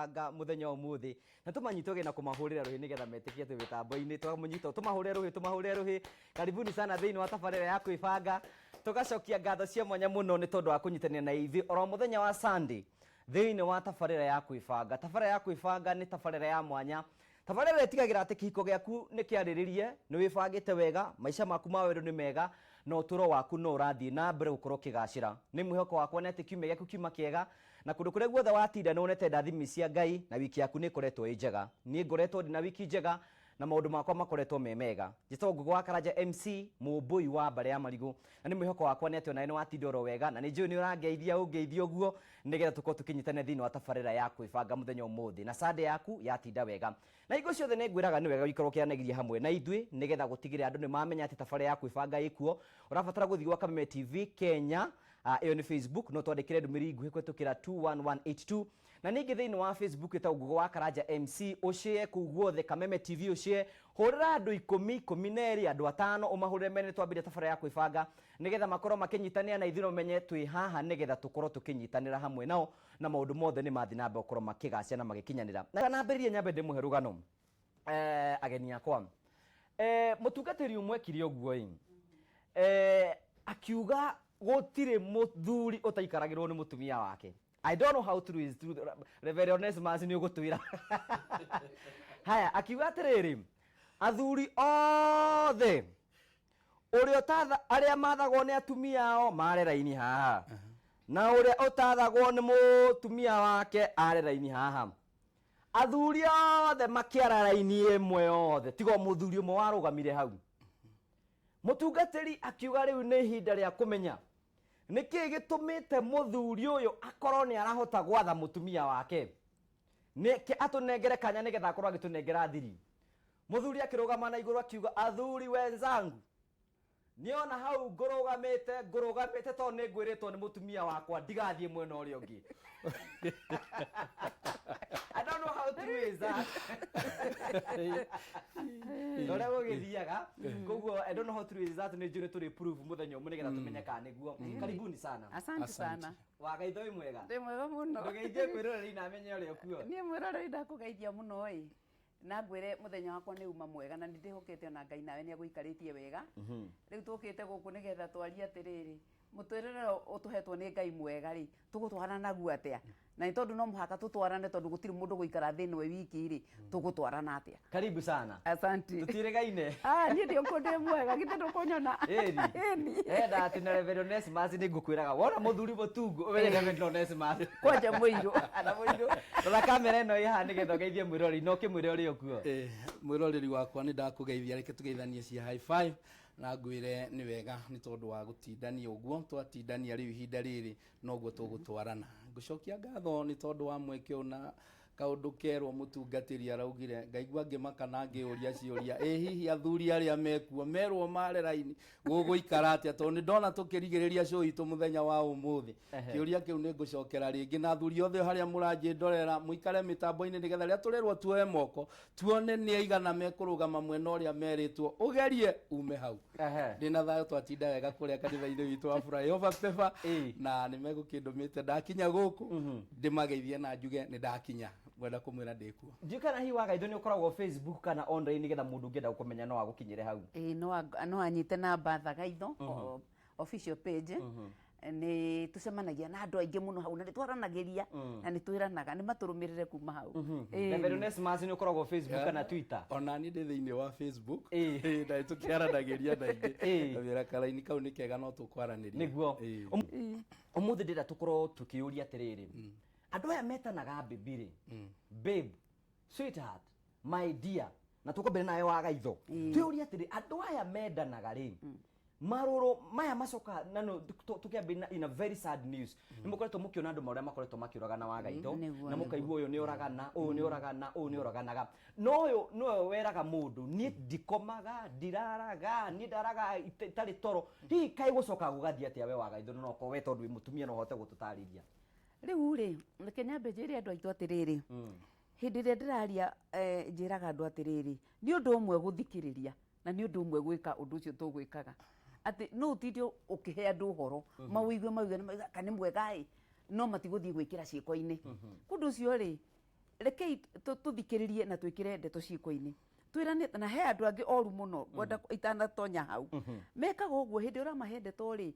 Anga muthenya umuthi na tumanyite ũgeni na kũmahũrĩra rũhĩ nĩgetha metĩkie atĩ mĩtambo-inĩ twamũnyita tũmahũrĩre rũhĩ, tũmahũrĩre rũhĩ. Karibuni sana thĩinĩ wa tabarĩra ya kwĩbanga. Tũgacokia ngatho cia mwanya mũno nĩ tondũ wa kũnyitanĩra na ithuĩ oro mũthenya wa Sunday thĩinĩ wa tabarĩra ya kwĩbanga. Tabarĩra ya kwĩbanga nĩ tabarĩra ya mwanya, tabarĩra ĩtigagĩra atĩ kĩhiko gĩaku nĩ kĩarĩrĩrie, nĩ wĩbangĩte wega, maica maku ma wendo nĩ mega na ũtũũro waku no ũrathiĩ na mbere gũkorwo ũkĩgacĩra. Nĩ mwĩhoko wakwa nĩ atĩ kiumia gĩaku kiuma kĩega na kũndũ kũrĩa guothe watinda nĩ wonete ndathimi cia Ngai na wiki yaku nĩ ĩkoretwo ĩ njega. Niĩ ngoretwo ndĩ na wiki njega na maũndũ makwa makoretwo me mega. Njĩtagwo Ngũgĩ wa Karanja MC, mũmbũi wa mbarĩ ya marigũ, na nĩ mwĩhoko wakwa nĩ atĩ onawe nĩ watinda oro wega na nĩ njũĩ nĩ ũrangeithia ũngeithie ũguo nĩgetha tũkorwo tũkĩnyitanĩra thĩinĩ wa tabarĩra ya kwĩbanga mũthenya ũmũthĩ na Sunday yaku yatinda wega. Na hingo ciothe nĩ ngwĩraga nĩ wega gũikara ũkĩaranagĩria hamwe na ithuĩ nĩgetha gũtigĩrĩra andũ nĩ mamenya atĩ tabarĩra ya kwĩbanga ĩkuo. Ũrabatara gũthiĩ gwa Kameme TV Kenya, ĩyo nĩ Facebook, no twandĩkĩre ndũmĩrĩri nguhĩ kũhĩtũkĩra 21182. Na ningĩ thĩinĩ wa Facebook ĩtagwo Ngũgĩ wa Karanja MC, ũshare kũu guothe, Kameme TV ũshare, hũrĩra andũ ikũmi, 12, andũ atano, ũmahũrĩre mene twambĩrĩria tabarĩra ya kwĩbanga nĩgetha makorwo makĩnyitanĩra na ithuĩ na mamenye twĩ haha nĩgetha tũkorwo tũkĩnyitanĩra hamwe nao na maũndũ mothe nĩ mathiĩ na mbere gũkorwo makĩgacĩra na magĩkinyanĩra. Na nambĩrĩrie nyambe ndĩmũhe rũgano ageni akwa. Mũtungatĩri ũmwe ekire ũguo ĩ, akiuga gũtirĩ mũthuri ũtaikaragĩrwo nĩ mũtumia wake. I don't know how true is true. Reverend Onesmus nĩ ũgũtwĩra. Haya, akiuga atĩrĩrĩ, athuri othe ũrĩa ũtatha arĩa mathagwo nĩ atumia ao mare raini haha na ũrĩa ũtathagwo nĩ mũtumia wake are raini haha. Athuri othe makĩara raini ĩmwe othe tiga o mũthuri ũmwe warũgamire hau. Mũtungatĩri akiuga rĩu nĩ ihinda rĩa kũmenya nĩkĩ gĩtũmĩte mũthuri ũyũ akorwo nĩ arahota gwatha mũtumia wake. Nĩke atũnengere kanya nĩgetha akorwo agĩtũnengera thiri. Mũthuri akĩrũgama na igũrũ akiuga, athuri wenzangu, niĩ ona hau ngũrũgamĩte, ngũrũgamĩte tondũ nĩ ngwĩrĩtwo nĩ mũtumia wakwa ndigathiĩ mwena ũrĩa ũngĩ. I don't know how true is that. Na ũrĩa gũgĩthiaga, koguo I don't know how true is that, nĩ njũĩ nĩ tũrĩ prove mũthenya ũmwe nĩgetha tũmenye kana nĩguo. Karibuni sana. Asante Asante. sana. Wagaitho wĩ mwega? Ndĩ mwega mũno. Ndũgeithie mwĩroreri na amenye ũrĩa ũkuo. Niĩ mwĩroreri ndakũgeithia mũno ĩ. Na ngwĩre mũthenya wakwa nĩ uma mwega na nĩ ndĩhokete ona Ngai nawe nĩ agũikarĩtie wega. Rĩu tũkĩte gũkũ nĩgetha twarie atĩrĩrĩ, mũtũrĩre ũyũ ũtũhetwo nĩ Ngai mwega rĩ, tũgũtwarana naguo atĩa? Na nĩ tondũ no mũhaka tũtwarane tondũ gũtirĩ mũndũ ũgũikara thĩ ĩno e wiki rĩ, tũgũtwarana atĩa? Karibu sana. Asante. Tũtiĩrĩgaine. Ah, niĩ ndĩ ũkũ ndĩ mwega, githĩ ndũkũnyona? Ĩni. Ĩni. Enda atĩ na Reverend Onesmus nĩ ngũkwĩraga wona mũthuri mũtungu ũmenye Reverend Onesmus. Kwanja mũirũ. Na mũirũ. Rora kamera ĩno ĩ haha nĩgetha ũgeithie mwĩroreri na ũkĩmwĩre ũrĩa ũkuo. Mwĩroreri wakwa nĩ ndakũgeithia, reke tũgeithanie cia high five na ngwĩre nĩ wega nĩ tondũ wa gũtindania ũguo twatindania rĩu ihinda rĩrĩ noguo tũgũtwarana. Ngũcokia ngatho nĩ tondũ wa mweke ũyũ na kaũndũ kerwo mũtungatĩri araugire ngaigua ngĩmaka na ngĩũria ciũria, ĩ hihi athuri arĩa mekuo merwo mare raini gũgũikara atĩa, tondũ nĩ ndona tũkĩrigĩrĩria show itũ mũthenya wa ũmũthĩ. Kĩũria kĩu nĩ ngũcokera rĩngĩ na athuri othe harĩa mũranjĩndorera mũikare mĩtambo-inĩ nĩgetha rĩrĩa tũrerwo tuoe moko tuone nĩ aigana mekũrũgama mwena ũrĩa merĩtwo ũgerie ume hau. Ndĩna thayũ, twatinda wega kũrĩa kanitha-inĩ witũ wa Flyover Pepa na nĩ megũkĩndũmĩte ndakinya gũkũ ndĩmageithie na njuge nĩ ndakinya, ngwenda kũmwĩra ndĩkuo. Ndiũĩ kana hihi Wagaitho nĩ ũkoragwo Facebook kana online nĩgetha mũndũ ũngĩenda gũkũmenya no agũkinyĩre hau. Ĩĩ no anyite namba Thagaitho official page. Nĩ tũcemanagia na andũ aingĩ mũno hau na nĩ twaranagĩria na nĩ twĩranaga nĩ matũrũmĩrĩre kuma hau. Reverend Onesmus nĩ ũkoragwo Facebook kana Twitter? Ona niĩ ndĩ thĩinĩ wa Facebook. Ĩĩ, na tũkĩaranagĩria na ingĩ. Kawĩra karaini kau nĩ kega no tũkwaranĩria. Nĩguo. Ũmũthĩ ndĩrenda tũkorwo tũkĩũria atĩrĩrĩ, andũ aya metanaga baby rĩ, babe, sweetheart, my dear, na tũkwambĩrĩria nawe Wagaitho, twĩũrie atĩrĩ, andũ aya mendanaga rĩ, marũrũ maya macoka na no tũkĩambĩrĩria na in a very sad news, nĩ mũkoretwo mũkĩona andũ marĩa makoretwo makĩũragana Wagaitho, na mũkaigua ũyũ nĩ oragana, ũyũ nĩ oragana, ũyũ nĩ oraganaga, no ũyũ nĩwe weraga mũndũ niĩ ndikomaga, ndiraraga, niĩ ndaraga itarĩ toro. Hihi kaĩ gũcoka gũgathiĩ atĩa we Wagaitho, no okorwo we tondũ wĩ mũtumia no ũhote gũtũtarĩria? Rĩu rĩ, reke nyambe njĩre andũ aitũ atĩrĩrĩ, hĩndĩ ĩrĩa ndĩraria njĩraga andũ atĩrĩrĩ, nĩ ũndũ ũmwe gũthikĩrĩria na nĩ ũndũ ũmwe gwĩka ũndũ ũcio tũgwĩkaga. Atĩ no ũtinde ũkĩhe andũ ũhoro, mawĩigue mawĩigue na mauge aka nĩ mwega ĩ, no matigũthiĩ gwĩkĩra ciĩko-inĩ. Ũndũ ũcio rĩ, Rekei tũthikĩrĩrie na twĩkĩre ndeto ciĩko-inĩ, twĩrane. Na he andũ angĩ oru mũno, ngwenda itanatonya hau, mekaga ũguo hĩndĩ ĩrĩa ũramahe ndeto rĩ,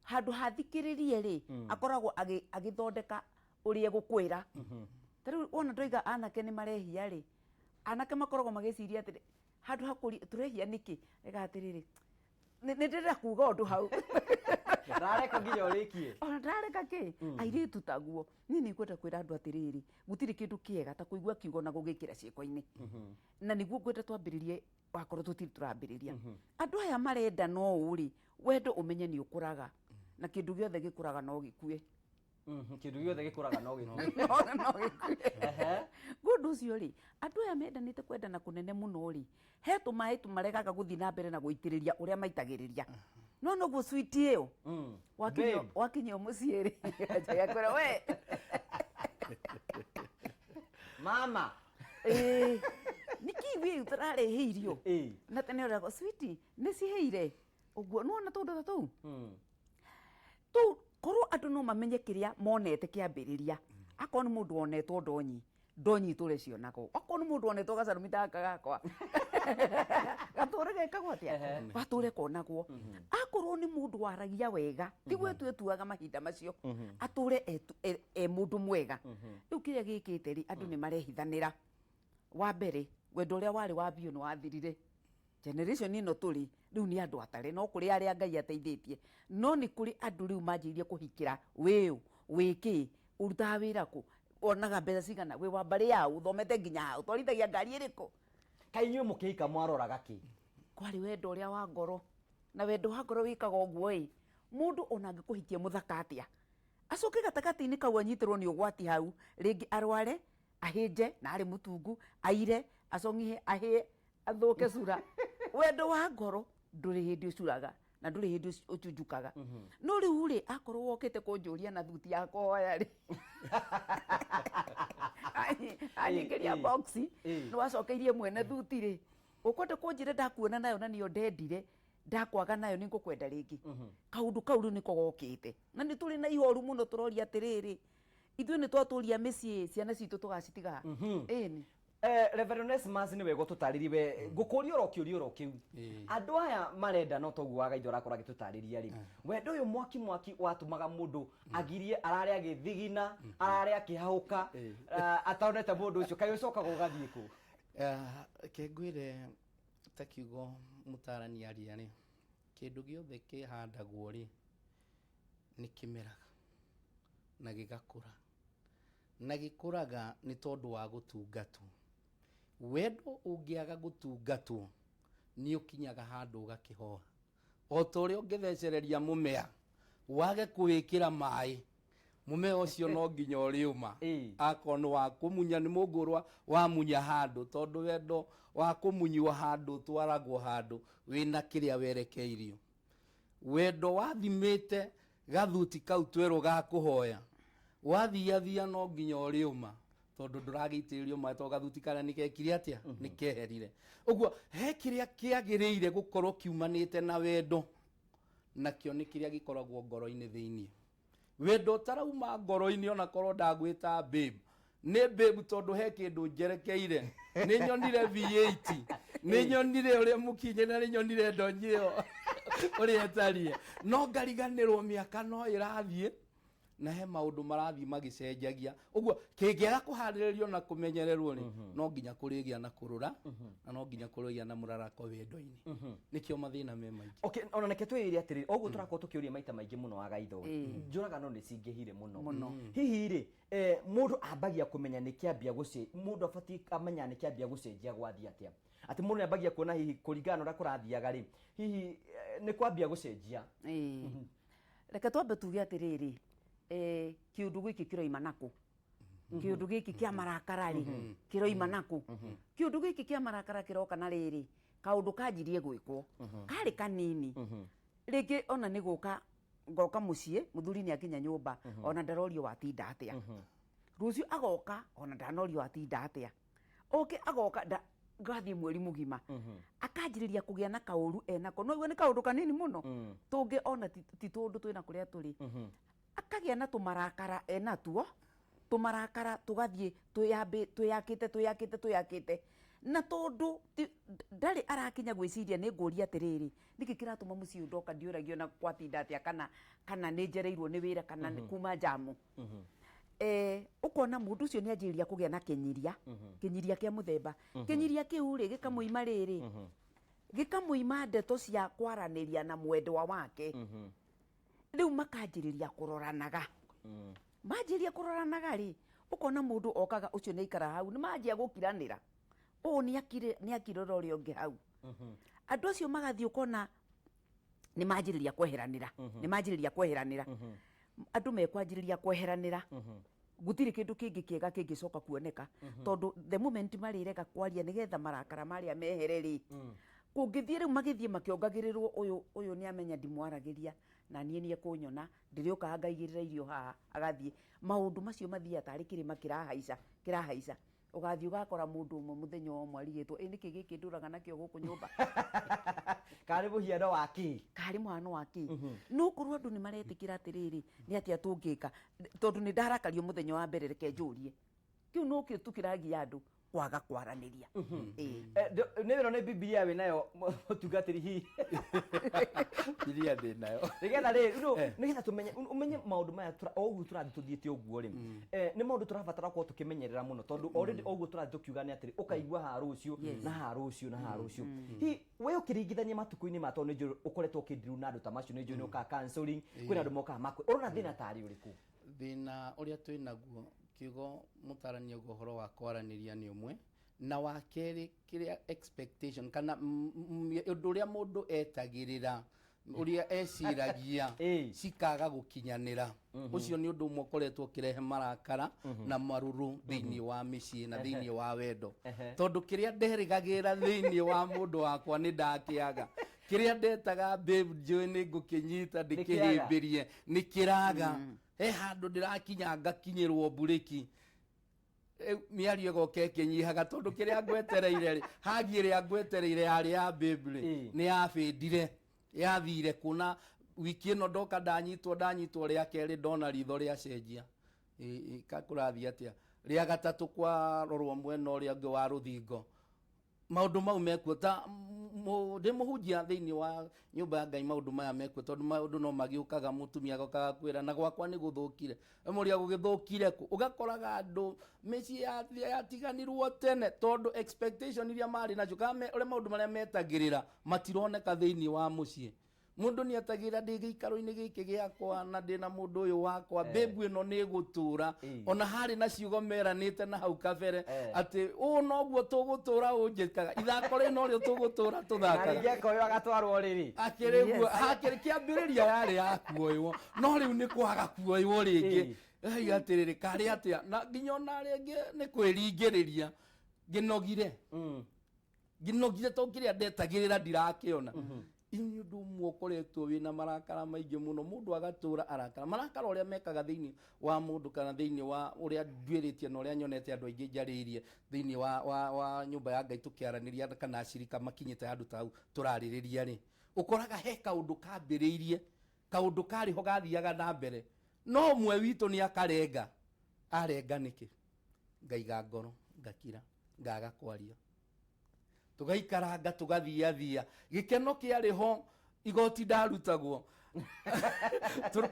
handũ hathikĩrĩrie rĩ, akoragwo agĩthondeka ũrĩa egũkwĩra. Ta rĩu wona ndoiga anake nĩ marehia rĩ, anake makoragwo magĩciria atĩrĩ, handũ ha kũria tũrehia nĩkĩ, ega atĩrĩrĩ, nĩ ndĩrenda kuga ũndũ hau. Ndareka nginya ũrĩkie. Ona ndareka kĩ airĩtu taguo. Niĩ nĩ ngwenda kwĩra andũ atĩrĩrĩ, gũtirĩ kĩndũ kĩega ta kũigua kiugo na gũgĩkĩra ciĩko-inĩ, na nĩguo ngwenda twambĩrĩrie. Wakorwo tũtirĩ tũrambĩrĩria, andũ aya marenda no ũũ rĩ, wendo ũmenye nĩ ũkũraga, na kĩndũ gĩothe gĩkũraga no gĩkue. Kĩndũ gĩothe gĩkũraga no gĩkue. No gĩkue. Ũndũ ũcio rĩ, andũ aya mendanĩte kwendana kũnene mũno rĩ, he tũmaĩ tũmaregaga gũthiĩ na mbere na gũitĩrĩria ũrĩa maitagĩrĩria, no noguo sweet ĩyo wakinyio Babe. Wakinyio mũciĩ rĩ, akwĩra we Mama. Ĩĩ, nĩkĩ wĩ tũrarehe irio na tene ũragwo sweet nĩ cihĩire ũguo, nĩwona tũndũ ta tũu tũu, korwo andũ no mamenye kĩrĩa monete kĩambĩrĩria. Akorwo nĩ mũndũ wonetwo ndonyi, ndonyi itũre cionagwo. Akorwo nĩ mũndũ wonetwo gacarumi ta gaka gakwa gatũre gekagwo atĩa, gatũre konagwo. Akorwo nĩ mũndũ waragia wega, tiguo etuĩtuaga mahinda macio, atũre e mũndũ mwega. Rĩu kĩrĩa gĩkĩte rĩ, andũ nĩ marehithanĩra. Wa mbere, wendo ũrĩa warĩ wa biũ nĩ wathirire. Generation ĩno tũrĩ rĩu nĩ andũ atare, no kũrĩ arĩa Ngai ateithĩtie, no nĩ kũrĩ andũ rĩu manjĩrĩirie kũhikĩra wĩũ, wĩkĩ, ũrutaga wĩra kũ, wonaga mbeca cigana, wĩ wa mbarĩ yaũ, ũthomete nginya ha, ũtwarithagia ngari ĩrĩkũ. Kaĩ inyuĩ mũkĩhika mwaroraga kĩ? Kwarĩ wendo ũrĩa wa ngoro, na wendo wa ngoro wĩkaga ũguo ĩ, mũndũ ona angĩkũhikia mũthaka atĩa, acoke gatagatĩ-inĩ kau anyitĩrwo nĩ ũgwati hau, rĩngĩ arware, ahĩnje na arĩ mũtungu, aire, acong'ihe, ahĩe, athũke cura, wendo wa ngoro ndũrĩ hĩndĩ ũcuraga na ndũrĩ hĩndĩ ũcunjukaga. No rĩu rĩ, akorwo wokĩte kũnjũria na thuti ya kũhoya rĩ, anyingĩria box, nĩ wacokeirie mwene thuti rĩ, ũkwenda kũnjĩra ndakuona nayo na nĩyo ndendire, ndakwaga nayo nĩ ngũkwenda rĩngĩ? Kaũndũ kau rĩu nĩko gokĩte, na nĩ tũrĩ na ihoru mũno. Tũroria atĩrĩrĩ, ithuĩ nĩ twatũria mĩciĩ, ciana citũ tũgacitiga? Ĩni. Reverend Onesmus, nĩ wega ũtũtarĩrie we, ngũkũria oro kĩũria oro kĩu. Andũ aya marenda, no toguo wagaitho ũrakorwo agĩtũtarĩria rĩ, wendo ũyũ mwaki mwaki watũmaga mũndũ agirie arare agĩthigina, arare akĩhahũka, atonete mũndũ ũcio, kaĩ ũcokaga ũgathiĩ kũ? Reke ngwĩre, ta kiugo mũtarani aria rĩ, kĩndũ gĩothe kĩhandagwo rĩ, nĩ kĩmeraga na gĩgakũra, na gĩkũraga nĩ tondũ wa gũtungatwo. Wendo ũngĩaga gũtungatwo, nĩ ũkinyaga handũ ũgakĩhoha, o ta ũrĩa ũngĩthecereria mũmea wage kũwĩkĩra maĩ, mũmea ũcio no nginya ũrĩũma. Akorwo nĩ wa kũmunya, nĩ mũngũrwa wamunya handũ, tondũ wendo wa kũmunywo handũ ũtwaragwo handũ wĩna kĩrĩa werekeirio. Wendo wathimĩte gathuti kau twerũ ga kũhoya, wathiathia no nginya ũrĩũma, tondũ ndũragĩitĩrĩrio maĩ, tondũ gathuti karĩa nĩ gekire atĩa, nĩ keherire. Ũguo he kĩrĩa kĩagĩrĩire gũkorwo kiumanĩte na wendo, nakĩo nĩ kĩrĩa gĩkoragwo ngoro-inĩ thĩiniĩ. Wendo ũtarauma ngoro-inĩ, ona korwo ndagwĩta babe, nĩ babe, tondũ he kĩndũ njerekeire. Nĩ nyonire V8, nĩ nyonire ũrĩa mũkinye, na nĩ nyonire ndonyi ĩyo ũrĩa ĩtariĩ, no ngariganĩrwo mĩaka no ĩrathiĩ na he maũndũ marathiĩ magĩcenjagia. Ũguo kĩngĩaga kũharĩrĩrio na kũmenyererwo rĩ, no nginya kũrĩgĩa na kũrũra, na no nginya kũrĩgĩa na mũrarako wendo-inĩ. Nĩkĩo mathĩna me maingĩ. Okay, ona reke twĩre atĩrĩrĩ, oguo tũrakorwo tũkĩũria maita maingĩ mũno wagaitho, njũragano nĩ cingĩhire mũno. Mũno. Hihi rĩ, mũndũ ambagia kũmenya nĩ kĩambia gũce, mũndũ abatiĩ amenya nĩ kĩambia gũcenjia gwathiĩ atĩa, atĩ mũndũ nĩ ambagia kuona hihi kũringana na ũrĩa kũrathiaga rĩ, hihi nĩ kwambia gũcenjia? Ĩĩ. Reke twambe tuge atĩrĩrĩ, kĩũndũ gĩkĩ kĩroima nakũ? Kĩũndũ gĩkĩ kĩa marakara rĩ, kĩroima nakũ? Kĩũndũ gĩkĩ kĩa marakara kĩroka na rĩrĩ, kaũndũ kanjirie gwĩkwo karĩ kanini, rĩngĩ ona nĩ gũka ngoka mũciĩ, mũthuri nĩ akinya nyũmba, ona ndarorio watinda atĩa. Rũciũ agoka, ona ndanorio watinda atĩa. Oke agoka ngathiĩ mweri mũgima, akanjĩrĩria kũgĩa na kaũru enako. No igua nĩ kaũndũ kanini mũno tũngĩ ona ti tũndũ twĩna kũrĩa tũrĩ, akagĩa na tũmarakara enatuo. Tũmarakara tũgathiĩ twĩyakĩte twĩyakĩte twĩyakĩte, na tondũ ndarĩ arakinya gwĩciria nĩ ngũria atĩrĩrĩ, nĩkĩ kĩratũma mũciĩ ũyũ ndoka ndiũragio na gwatinda atĩa, kana nĩ njereirwo nĩ wĩra, kana nĩ kuma njamu. Ũkona mũndũ ũcio nĩ anjĩrĩria kũgĩa na kĩnyiria, kĩnyiria kĩa mũthemba. Kĩnyiria kĩu rĩ, gĩkamũima rĩrĩ, gĩkamũima ndeto cia kwaranĩria na mwendwa wake. Rĩu makanjĩrĩria kũroranaga. Manjĩrĩria kũroranaga rĩ, ũkona mũndũ okaga ũcio nĩ aikara hau, nĩ manjia gũkiranĩra, ũũ nĩ akirĩra ũrĩa ũngĩ hau. Andũ acio magathiĩ, ũkona nĩ manjĩrĩria kweheranĩra, nĩ manjĩrĩria kweheranĩra. Andũ mekwanjĩrĩria kweheranĩra, gũtirĩ kĩndũ kĩngĩ kĩega kĩngĩcoka kuoneka, tondũ the moment marĩrega kwaria nĩgetha marakara marĩa mehere rĩ, kũngĩthiĩ rĩu magĩthiĩ makĩongagĩrĩrwo. Ũyũ nĩ amenya ndimwaragĩria na niĩ nĩ ekũnyona, ndĩrĩũkaga ngaigĩrĩra irio haha, agathiĩ. Maũndũ macio mathiaga tarĩ kĩrĩma kĩrahaica kĩrahaica. Ũgathiĩ ũgakora mũndũ ũmwe mũthenya ũmwe arigĩtwo, ĩ nĩkĩ gĩkĩ ndũraga nakĩo gũkũ nyũmba? Karĩ mũhiano wa kĩ? Karĩ mũhano wa kĩ? No korwo andũ nĩ maretĩkĩra atĩrĩrĩ, nĩ atĩa tũngĩka, tondũ nĩ ndarakario mũthenya wa mbere, reke njũrie. Kĩu no kĩo tu kĩragia andũ kwaga kwaranĩria. Ĩĩ. Nĩ wĩra nĩ Bibilia wĩ nayo, mũtungatĩri, hihi? Iria ndĩ nayo. Nĩgetha rĩ no nĩgetha tũmenye, ũmenye maũndũ maya o ũguo tũrathiĩ tũthiĩte ũguo rĩ, nĩ maũndũ tũrabatara gũkorwo tũkĩmenyerera mũno, tondũ already o ũguo tũrathiĩ tũkiuga nĩ atĩrĩ, ũkaigua haha rũciũ na haha rũciũ na haha rũciũ. Hihi we ũkĩringithania matukũ-inĩ ma, tondũ nĩ njũĩ ũkoretwo ũkĩndiru na andũ ta macio, nĩ njũĩ nĩ ũkaga counseling, kwĩna andũ mokaga makwe, ũrona thĩna tarĩ ũrĩkũ? Thĩna ũrĩa twĩ naguo, kiugo mũtarania ũguo, ũhoro wa kwaranĩria nĩ ũmwe, na wa kerĩ kĩrĩa expectation kana ũndũ ũrĩa mũndũ etagĩrĩra, ũrĩa eciragia, cikaga gũkinyanĩra. Ũcio nĩ ũndũ ũmwe ũkoretwo ũkĩrehe marakara na marũrũ thĩinĩ wa mĩciĩ na thĩinĩ wa wendo, tondũ kĩrĩa nderĩgagĩrĩra thĩinĩ wa mũndũ wakwa nĩ ndakĩaga. Kĩrĩa ndetaga babe, njũĩ nĩ ngũkĩnyita ndĩkĩhĩmbĩrie, nĩ kĩraga. He handũ ndĩrakinya ngakinyĩrwo mburĩki. Rĩu mĩario ĩgoka ĩkĩnyihaga, tondũ kĩrĩa ngwetereire rĩ, hagi ĩrĩa ngwetereire yarĩ ya babe rĩ, nĩ yabĩndire, yathire kuna. Wiki ĩno ndoka ndanyitwo, ndanyitwo rĩa kerĩ, ndona ritho rĩacenjia. Ĩ, kũrathiĩ atĩa? Rĩa gatatũ kwarorwo mwena ũrĩa ũngĩ wa rũthingo, maũndũ mau mekuo. Ta ndĩ mũhunjia thĩinĩ wa nyũmba ya Ngai, maũndũ maya mekuo, tondũ maũndũ no magĩũkaga. Mũtumia agokaga kwĩra na gwakwa nĩ gũthũkire, mũria gũgĩthũkire kũ? Ũgakoraga andũ mĩciĩ yatiganirwo tene, tondũ expectation iria marĩ nacio kana ũrĩa maũndũ marĩa metagĩrĩra matironeka thĩinĩ wa mũciĩ. Mũndũ nĩ etagĩrĩra, ndĩ gĩikaro-inĩ gĩkĩ gĩakwa na ndĩ na mũndũ ũyũ wakwa, babe ĩno nĩ ĩgũtũra. Ona harĩ na ciugo meranĩte na hau kabere atĩ ũũ noguo tũgũtũra, ũnjĩkaga ithako rĩ norĩo tũgũtũra na tũthakaga. Rĩngĩ akoywo agatwarwo rĩrĩ. Akĩrĩ guo hakĩrĩ kĩambĩrĩria yarĩ ya kuoywo, no rĩu nĩ kwaga kuoywo rĩngĩ. Ai, atĩrĩrĩ, karĩ atĩa? Na nginya ona rĩngĩ nĩ kwĩringĩrĩria ngĩnogire, ngĩnogire tondũ kĩrĩa ndetagĩrĩra ndirakĩona. Nĩ ũndũ ũmwe ũkoretwo wĩna marakara maingĩ mũno, mũndũ agatũra arakara. Marakara ũrĩa mekaga thĩinĩ wa mũndũ kana thĩinĩ wa ũrĩa nduĩrĩtie na ũrĩa nyonete andũ aingĩ njarĩirie thĩinĩ wa nyũmba ya Ngai tũkĩaranĩria, kana acirika makinyĩte handũ ta hau tũrarĩrĩria rĩ, ũkoraga he kaũndũ kambĩrĩirie, kaũndũ karĩ ho gathiaga na mbere, no ũmwe witũ nĩ akarenga. Arenga nĩkĩ? Ngaiga ngoro, ngakira, ngaga kwaria, tũgaikaranga, tũgathiathia. Gĩkeno kĩarĩ ho, igoti ndarutagwo,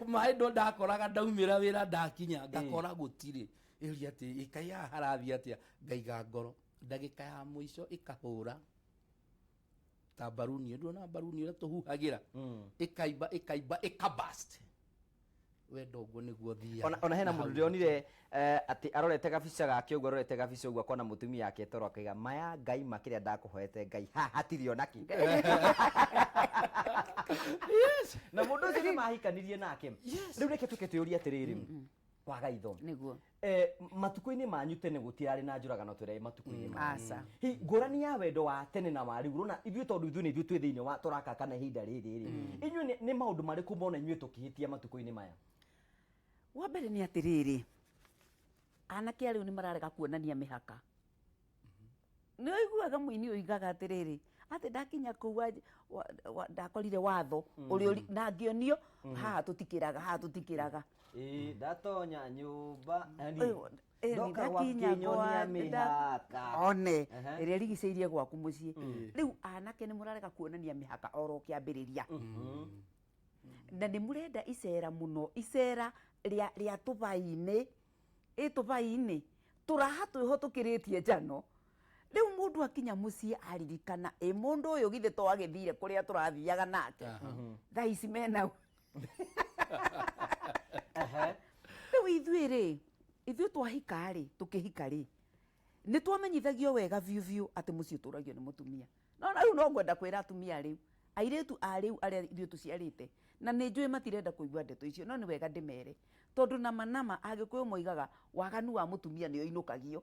maĩ ndo ndakoraga ndaumĩra wĩra, ndakinya ngakora gũtirĩ. Ĩria atĩ ĩkai haha harathiĩ atĩa? Ngaiga ngoro, ndagĩka ya mũico ĩkahũra ta mbaruni. Ndũona mbaruni ũrĩa tũhuhagĩra, ĩkaimba, ĩkaimba, ĩkabast. Wendo ũguo nĩguo thiaga. Ona hena Na hau. Mũndũ ndĩronire atĩ arorete gabica gake ũguo, arorete gabica ũguo, akona mũtumia yake toro, akaiga maya, Ngai ma kĩrĩa ndakũhoete Ngai ha hatirĩ ona kĩ. Na mũndũ ũcio nĩ mahikanirie nake. Rĩu reke tũke twĩyũrie atĩrĩrĩ, kwaga itho. Nĩguo. Matukũ-inĩ manyu tene gũtirarĩ na njũragano tũrĩa matukũ-inĩ maya. Aca. Hi ngũrani ya wendo wa tene na wa rĩu, ũrona ithuĩ, tondũ ithuĩ nĩ ithuĩ twĩ thĩinĩ wa tũrakakana ihinda rĩrĩ rĩ, inyuĩ nĩ maũndũ marĩkũ mona inyuĩ tũkĩhĩtia matukũ-inĩ maya? Wa mbere nĩ atĩrĩrĩ, anake a rĩu nĩ mararega kuonania mĩhaka. Nĩ ũiguaga mũini ũigaga atĩrĩrĩ, Atĩ ndakinya kũu ndakorire watho ũrĩa na ngĩonio haha tũtikĩraga, haha tũtikĩraga. Ĩĩ, ndatonya nyũmba yani, Ĩni, ndoka ndakinya gwakĩnyonia mĩhaka. One Ehe. ĩrĩa ĩrigicĩirie gwaku mũciĩ. Rĩu anake nĩ mũrarega kuonania mĩhaka oro kĩambĩrĩria, na nĩ mũrenda icera mũno, icera rĩa tũbai-inĩ, ĩ tũbai-inĩ tũraha twĩho tũkĩrĩtie njano. Rĩu mũndũ akinya mũciĩ aririkana, ĩ mũndũ ũyũ githĩ to agĩthire kũrĩa tũrathiaga nake, thaa ici mena Rĩu ithuĩ rĩ, ithuĩ twahika rĩ, tũkĩhika rĩ, nĩ twamenyithagio wega biũ biũ atĩ mũciĩ ũtũragio nĩ mũtumia. No na rĩu no ngwenda kwĩra atumia rĩu, airĩtu a rĩu arĩa ithuĩ tũciarĩte, na nĩ njũĩ matirenda kũigua ndeto icio, no nĩ wega ndĩmere, tondũ nama nama Agĩkũyũ moigaga waganu wa mũtumia nĩ ũinũkagio.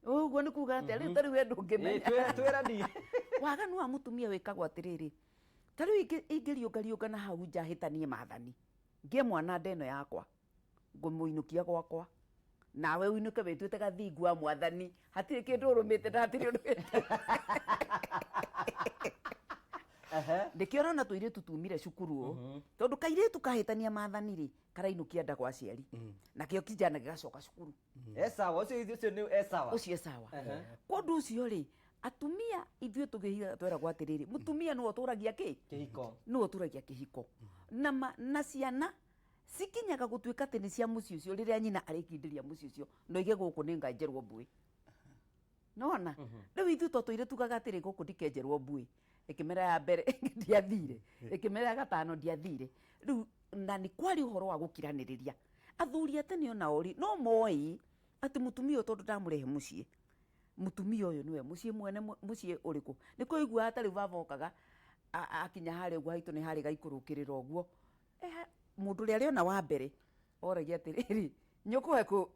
Ũguo nĩ kuga atĩa? Rĩu ta rĩu we ndũngĩmenya. Twĩra ni. Waganu wa mũtumia wĩkagwo atĩrĩrĩ, ta rĩu ingĩriũngariũnga na hau nja hĩtanie maathani, ngĩe mwana nda ĩno yakwa, ngũmũinũkia gwakwa, nawe ũinũke wĩtuĩte gathingu wa mwathani, hatirĩ kĩndũ ũrũmĩte na hatirĩ ũndũ wĩkĩte. Nĩkĩo ũrona tũirĩtu tumire cukuru ũũ, tondũ kairĩtu kahĩtania maathani rĩ, karainũkia nda gwa aciari, nakĩo kijana gĩgacoka cukuru. E sawa, ũcio nĩ e sawa. Ũcio e sawa. Kwa ũndũ ũcio rĩ, atumia ithuĩ tũkĩhiga tweragwo atĩrĩrĩ, mũtumia nĩwe ũtũragia kĩ? Kĩhiko. Nĩwe ũtũragia kĩhiko. Na ciana cikinyaga gũtuĩka atĩ nĩ cia mũciĩ ũcio rĩrĩa nyina arĩkindĩria mũciĩ ũcio, na oige gũkũ nĩ nganjerwo mbuĩ. Nĩwona? Rĩu ithuĩ twatũire tugaga atĩrĩ, gũkũ ndikenjerwo mbuĩ. Ĩkĩmera ya mbere ndiathire, ĩkĩmera ya gatano ndiathire. Rĩu na nĩ kwarĩ ũhoro wa gũkiranĩrĩria. Athuri a tene onao rĩ, no moĩ atĩ mũtumia ũyũ tondũ ndamũrehe mũciĩ, mũtumia ũyũ nĩwe mũciĩ mwene, mũciĩ ũrĩkũ. Nĩ kũiguaga ta rĩu baba okaga akinya harĩa ũguo haitũ nĩ harĩ gaikũrũkĩrĩra ũguo. Mũndũ ũrĩa arĩona wa mbere oragia atĩrĩrĩ, nyũkwa kũ?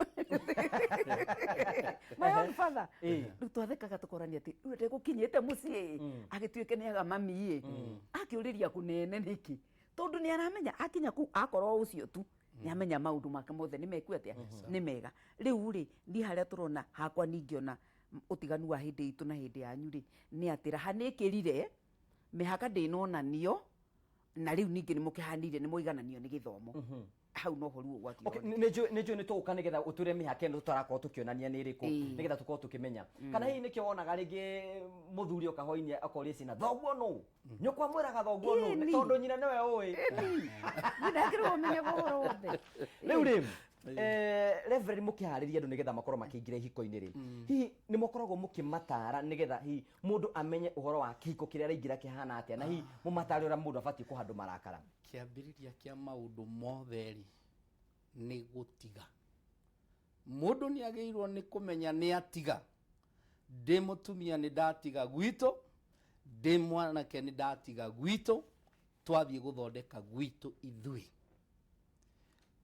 My own father. Rĩu twathekaga tũkorania atĩ rĩu ndegũkinyĩte mũciĩ, agĩtuĩke nĩ aga mami ĩ. Akĩũrĩria kũnene nĩkĩ? Tondũ nĩ aramenya akinya kũu akorwo ũcio tu, nĩ amenya maũndũ make mothe nĩ meku atĩa? Nĩ mega. Rĩu rĩ, niĩ harĩa tũrona hakwa ningĩona ũtiganu wa hĩndĩ itũ na hĩndĩ yanyu rĩ, nĩ atĩ raha nĩ ĩkĩrire, mĩhaka ndĩnonanio, na rĩu ningĩ nĩ mũkĩhanire nĩ mũigananio nĩ gĩthomo. Hau no ho ruo ũgwati ũroneka. Nĩ njũĩ nĩ tũgũka nĩgetha ũtwĩre mĩhaka ĩno tũtarakorwo tũkĩonania nĩ ĩrĩkũ, nĩgetha tũkorwo tũkĩmenya. Kana hihi nĩkĩo wonaga rĩngĩ mũthuri oka hwainĩ akoria ciana, thoguo nũ? Nyũkwa mwĩraga thoguo nũ? Tondũ nyina nĩwe ũĩ. Nyina akĩrwo ũmenyaga ũhoro wothe. Rĩu rĩ, Reverend, mũkĩharĩria andũ nĩgetha makorwo makĩingĩra ihiko-inĩ rĩ, hihi nĩ mũkoragwo mũkĩmatara nĩgetha hihi mũndũ amenye ũhoro wa kĩhiko kĩrĩa araingĩra kĩhana atĩa, na hihi mũmatare ũrĩa mũndũ abatiĩ kũhandũ marakara? Kĩambĩrĩria kĩa maũndũ mothe rĩ, nĩ gũtiga. Mũndũ nĩ agĩrĩirwo nĩ kũmenya nĩ atiga. Ndĩ mũtumia nĩ ndatiga gwitũ, ndĩ mwanake nĩ ndatiga gwitũ, twathiĩ gũthondeka gwitũ ithuĩ.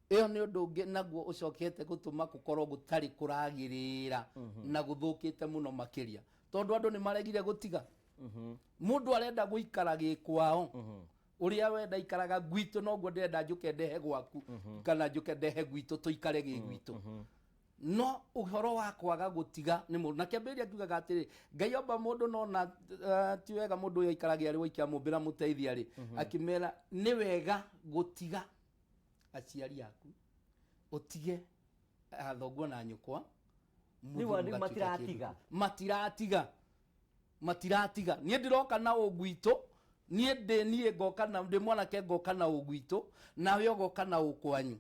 Ĩyo nĩ ũndũ ũngĩ naguo ũcokete gũtũma gũkorwo gũtarĩ kũragĩrĩra na gũthũkĩte mũno makĩria, tondũ andũ nĩ maregire gũtiga. Mũndũ arenda gũikara gĩkwao, ũrĩa wenda ikaraga gwitũ noguo ndĩrenda njũke ndehe gwaku, kana njũke ndehe gwitũ tũikare gĩ gwitũ. No ũhoro wa kwaga gũtiga nĩ mũndũ. Na kĩambĩrĩria kiugaga atĩrĩ, Ngai omba mũndũ no na ti wega mũndũ ũyũ aikarage arĩ woike, amũmbĩra mũteithia rĩ, akĩmera nĩ wega gũtiga aciari aku, ũtige thoguo na nyũkwa, Rĩu mũthiĩ andũ mũgatuĩke matiratiga. kĩndũ. Matiratiga. Matiratiga. Niĩ ndĩroka na ũgwitũ, niĩ ndĩ niĩ ngoka na ndĩ mwanake ngoka na ũgwitũ, nawe ũgoka na ũkwanyu.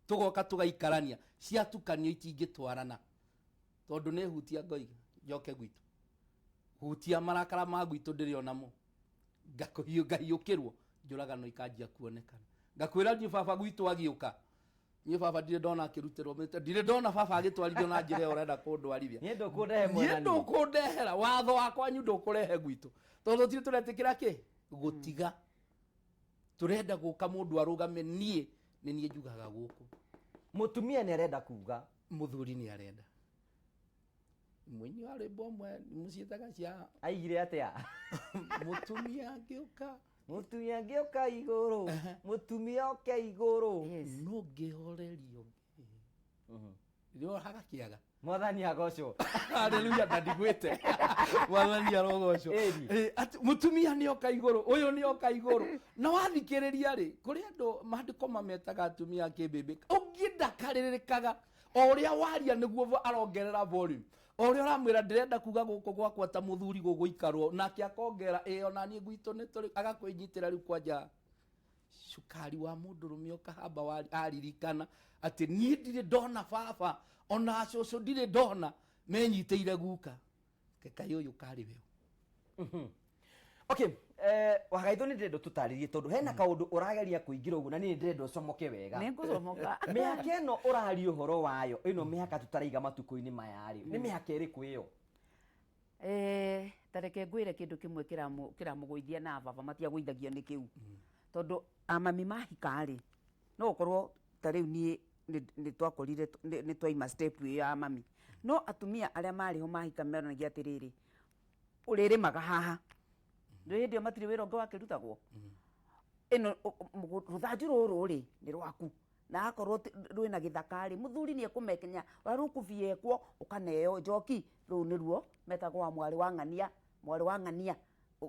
Tũgoka tũgaikarania. Ciatukanio itingĩtwarana. Tondũ nĩ hutia ngoiga, njoke gwitũ. Hutia marakara ma gwitũ ndĩrĩ onamo. Ngahiũkĩrwo, njũragano ikanjia kuonekana. Ngakwĩra niĩ baba gwitũ agĩũka. Niĩ baba ndirĩ ndona akĩrutĩrwo mĩtĩ, ndirĩ ndona baba agĩtwarithio na njĩra ĩyo ũrenda kũndwarithia. Niĩ ndũkũndehe Niĩ mwathani. ndũkũndehera, watho wa kwanyu ndũkũrehe gwitũ. Tondũ tũtirĩ tũretĩkĩra kĩ? Gũtiga. Tũrenda gũka mũndũ arũgame, niĩ nĩ niĩ njugaga gũkũ. Mũtumia nĩ arenda kuga. Mũthuri nĩ arenda. Mũini wa rwĩmbo ũmwe mũciĩtaga cia Aigire atĩa? Mũtumia angĩũka. Mũtumia angĩũka igũrũ. Mũtumia oke igũrũ. No ngĩhorerio. Rĩrĩa hagakĩaga. Mwathani agocwo. Haleluya, na ndigwĩte Mwathani arogocwo. Ĩni. Atĩ mũtumia nĩoka igũrũ, ũyũ nĩoka igũrũ. Na wathikĩrĩria rĩ, kũrĩ andũ maandĩko mametaga atumia a kĩmbĩmbĩ, ũngĩ ndakarĩrĩkaga o ũrĩa waria nĩguo arongerera volume, o ũrĩa ũramwĩra ndĩrenda kuga gũkũ gwakwa ta mũthuri gũgũikarwo, nake akongera ĩ ona niĩ gwitũ nĩ tũrĩ, agakwĩnyitĩra rĩu kwanja cukari wa mũndũrũme ũkahamba aririkana atĩ niĩ ndirĩ ndona baba ona cũcũ ndirĩ ndona menyitĩire guka kekai ũyũ karĩ we. Okay, Wagaitho, nĩ ndĩrenda tũtarĩrie tondũ hena kaũndũ ũrageria kũingĩra ũguo na niĩ ndĩrenda ũcomoke wega. Nĩ ngũcomoka. Mĩhaka ĩno ũraria ũhoro wayo, ĩno mĩhaka tũtaraiga matukũ-inĩ maya rĩ, nĩ mĩhaka ĩrĩkũ ĩyo? Ta reke ngwĩre kĩndũ kĩmwe kĩramũgũithia na baba matiagũithagio nĩ kĩu, tondũ amami mahika rĩ, no ũkorwo ta rĩu niĩ nĩ twakorire nĩ twaima step ĩyo ya mami, no atumia arĩa marĩ ho mahika meronagia atĩrĩrĩ, ũrĩrĩmaga haha nĩ hĩndĩ ĩyo matirĩ wĩra ũngĩ wakĩrutagwo ĩno rũthanju rũrũ rĩ nĩ rwaku, na akorwo rwĩna gĩthaka rĩ, mũthuri nĩ ekũmenya ũrĩa rũkũbiekwo, ũkaneo njoki rũu nĩruo metagwo wa mwarĩ wa ng'ania, mwarĩ wa ng'ania,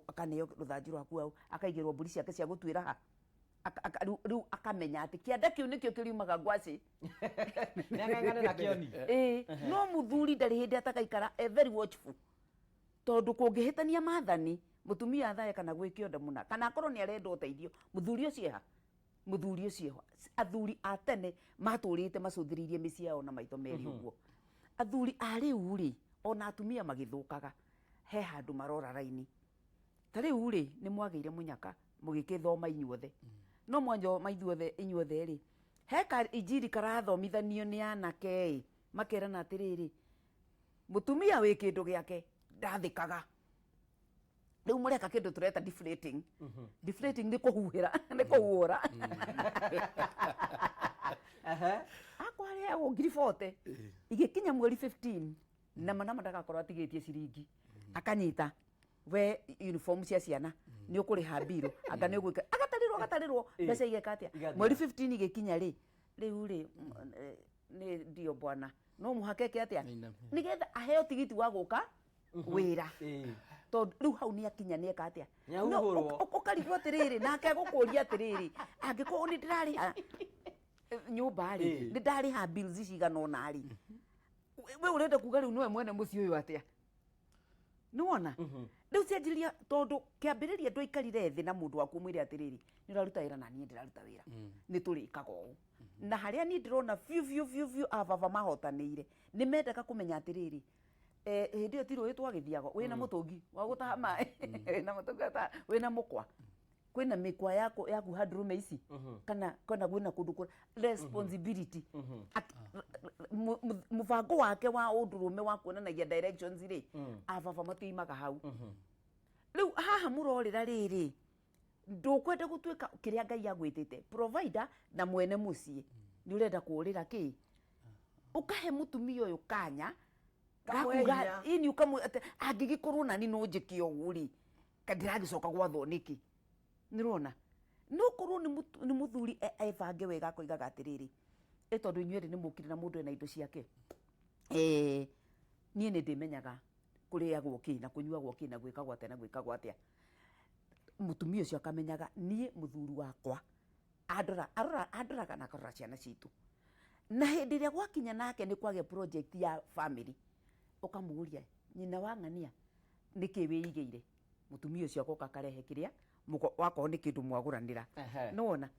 akaneo rũthanju rwaku hau, akaigĩrwo mbũri ciake cia gũtuĩra ha. Rĩu akamenya atĩ kĩanda kĩu nĩkĩo kĩriumaga ngwacĩ. Nĩang'ang'ane na kĩoni. Ĩĩ, no mũthuri ndarĩ hĩndĩ atagaikara e very watchful, tondũ kũngĩhĩtania maathani mũtumia athae kana gwĩ kĩonda mũna kana akorwo nĩ arenda ũteithio, mũthuri ũcio eha, mũthuri ũcio eho. Athuri a tene matũrĩte macũthĩrĩirie mĩciĩ yao na maitho merĩ ũguo. Athuri a rĩu rĩ, ona atumia magĩthũkaga, he handũ marora raini. Ta rĩu rĩ, nĩ mwagĩire mũnyaka mũgĩkĩthoma inyuothe, no mwathoma ithuothe inyuothe rĩ, he ka injiri karathomithanio nĩ anake ĩ, makerana atĩrĩrĩ, mũtumia wĩ kĩndũ gĩake ndathĩkaga. Rĩu mũreka kĩndũ tũreta deflating. Deflating nĩ kũhuhĩra, nĩ kũhuhũra. Akwarĩagwo 40,000, igĩkinya mweri 15 nama nama ndagakorwo atigĩtie ciringi, akanyita we uniform cia ciana, nĩ ũkũrĩha mbirũ, anga nĩ ũgwĩka, agatarĩrwo agatarĩrwo mbeca igeka atĩa. Igathira. Mweri 15 igĩkinya rĩ, rĩu rĩ, nĩ ndio bwana, no mũhaka eke atĩa? Nĩinamia. Nĩgetha aheo tigiti wa gũka wĩra, tondũ rĩu hau nĩ akinya nĩ eka atĩa? No, Nĩahuhũrwo. Ũkarigwo atĩrĩrĩ, nake agũkũria atĩrĩrĩ, angĩkorwo nĩ ndĩrarĩha nyũmba rĩ, nĩ ndarĩha bills cigana ũna rĩ, we ũrenda kuga rĩu nĩwe mwene mũciĩ ũyũ atĩa? Nĩwona rĩu cianjĩrĩria, tondũ kĩambĩrĩria ndwaikarire thĩ na mũndũ waku ũmwĩre atĩrĩrĩ, nĩ ũraruta wĩra na niĩ ndĩraruta wĩra, nĩ tũrĩkaga ũũ. Na harĩa niĩ ndĩrona biũ biũ biũ biũ ababa mahotanĩire, nĩ mendaga kũmenya atĩrĩrĩ, hĩndĩ ĩyo ti rũĩ twagĩthiaga wĩna mũtũngi wa gũtaha maĩ, wĩna mũtũngi wa gũtaha, wĩna mũkwa, kwĩna mĩkwa yaku handũrũme ici, kana kwĩna kũndũ kũ responsibility. Mũbango wake wa ũndũrũme wa kuonanagia directions rĩ, ababa matiumaga hau. Rĩu haha mũrorĩra rĩrĩ, ndũkwenda gũtuĩka kĩrĩa Ngai agwĩtĩte provider na mwene mũciĩ, nĩ ũrenda kũũrĩra kĩ, ũkahe mũtumia ũyũ kanya. Kamũhe gakuga hinya. Ini ũkamwe atĩ angĩgĩkorwo nani no njĩke ũũ rĩ, ndĩragĩcoka gwathwo nĩkĩ? Nĩũrona no korwo nĩ mũthuri ebange wega, akoigaga atĩrĩrĩ, ĩ tondũ inyuĩ erĩ nĩ mũkire na mũndũ ena indo ciake, niĩ nĩ ndĩmenyaga kũrĩagwo kĩ na kũnyuagwo kĩ na gwĩkagwo atĩa na gwĩkagwo atĩa. Mũtumia ũcio akamenyaga niĩ mũthuri wakwa andora arora andoraga na akarora ciana citũ, na hĩndĩ ĩrĩa gwakinya nake nĩ kwagĩa project ya family, ũkamũria, nyina wa ng'ania, nĩkĩ wĩigĩire? Mũtumia ũcio agoka akarehe kĩrĩa wakorwo nĩ kĩndũ mwagũranĩra. Nĩwona?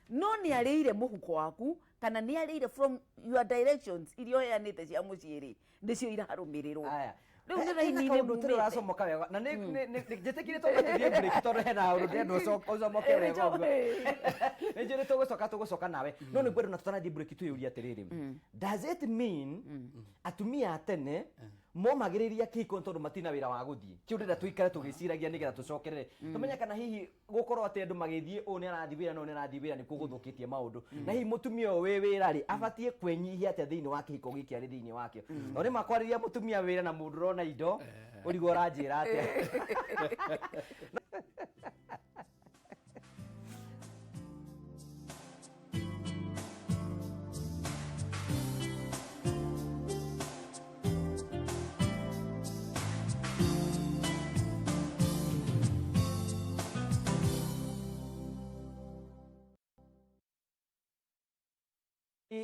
No nĩ arĩire mũhuko waku kana nĩ arĩire from your directions iria ũheanĩte cia mũciĩ rĩ, nĩcio irarũmĩrĩrwo. Aya. Rĩu nĩ Hena raini-inĩ kaũndũ tũrĩ mumĩte. ũracomoka wega na njĩtĩkire tondũ tũthiĩ break, tondũ hena ũndũ ndĩrenda ũcomoke wega ũguo. Nĩ njũĩ tũgũcoka nawe, no nĩ ngwenda ona tũtanathiĩ break twĩyũrie atĩrĩrĩ, does it mean atumia a tene momagĩrĩria kĩhiko nĩ tondũ matina wĩra wa gũthiĩ? Kĩu ndĩrenda tũikare tũgĩciragia nĩgetha tũcokerere tũmenye kana hihi gũkorwo atĩ andũ magĩthiĩ, ũũ nĩ arathiĩ wĩra na ũũ nĩ arathiĩ wĩra, nĩkuo gũthũkĩtie maũndũ, na hihi mũtumia ũyũ wĩ wĩra rĩ, abatiĩ kwĩnyihia atĩa thĩinĩ wa kĩhiko gĩkĩ arĩ thĩinĩ wakĩo? No nĩ makwarĩria mũtumia wĩra na mũndũ ũrona indo ũrigwo ũranjĩra atĩa.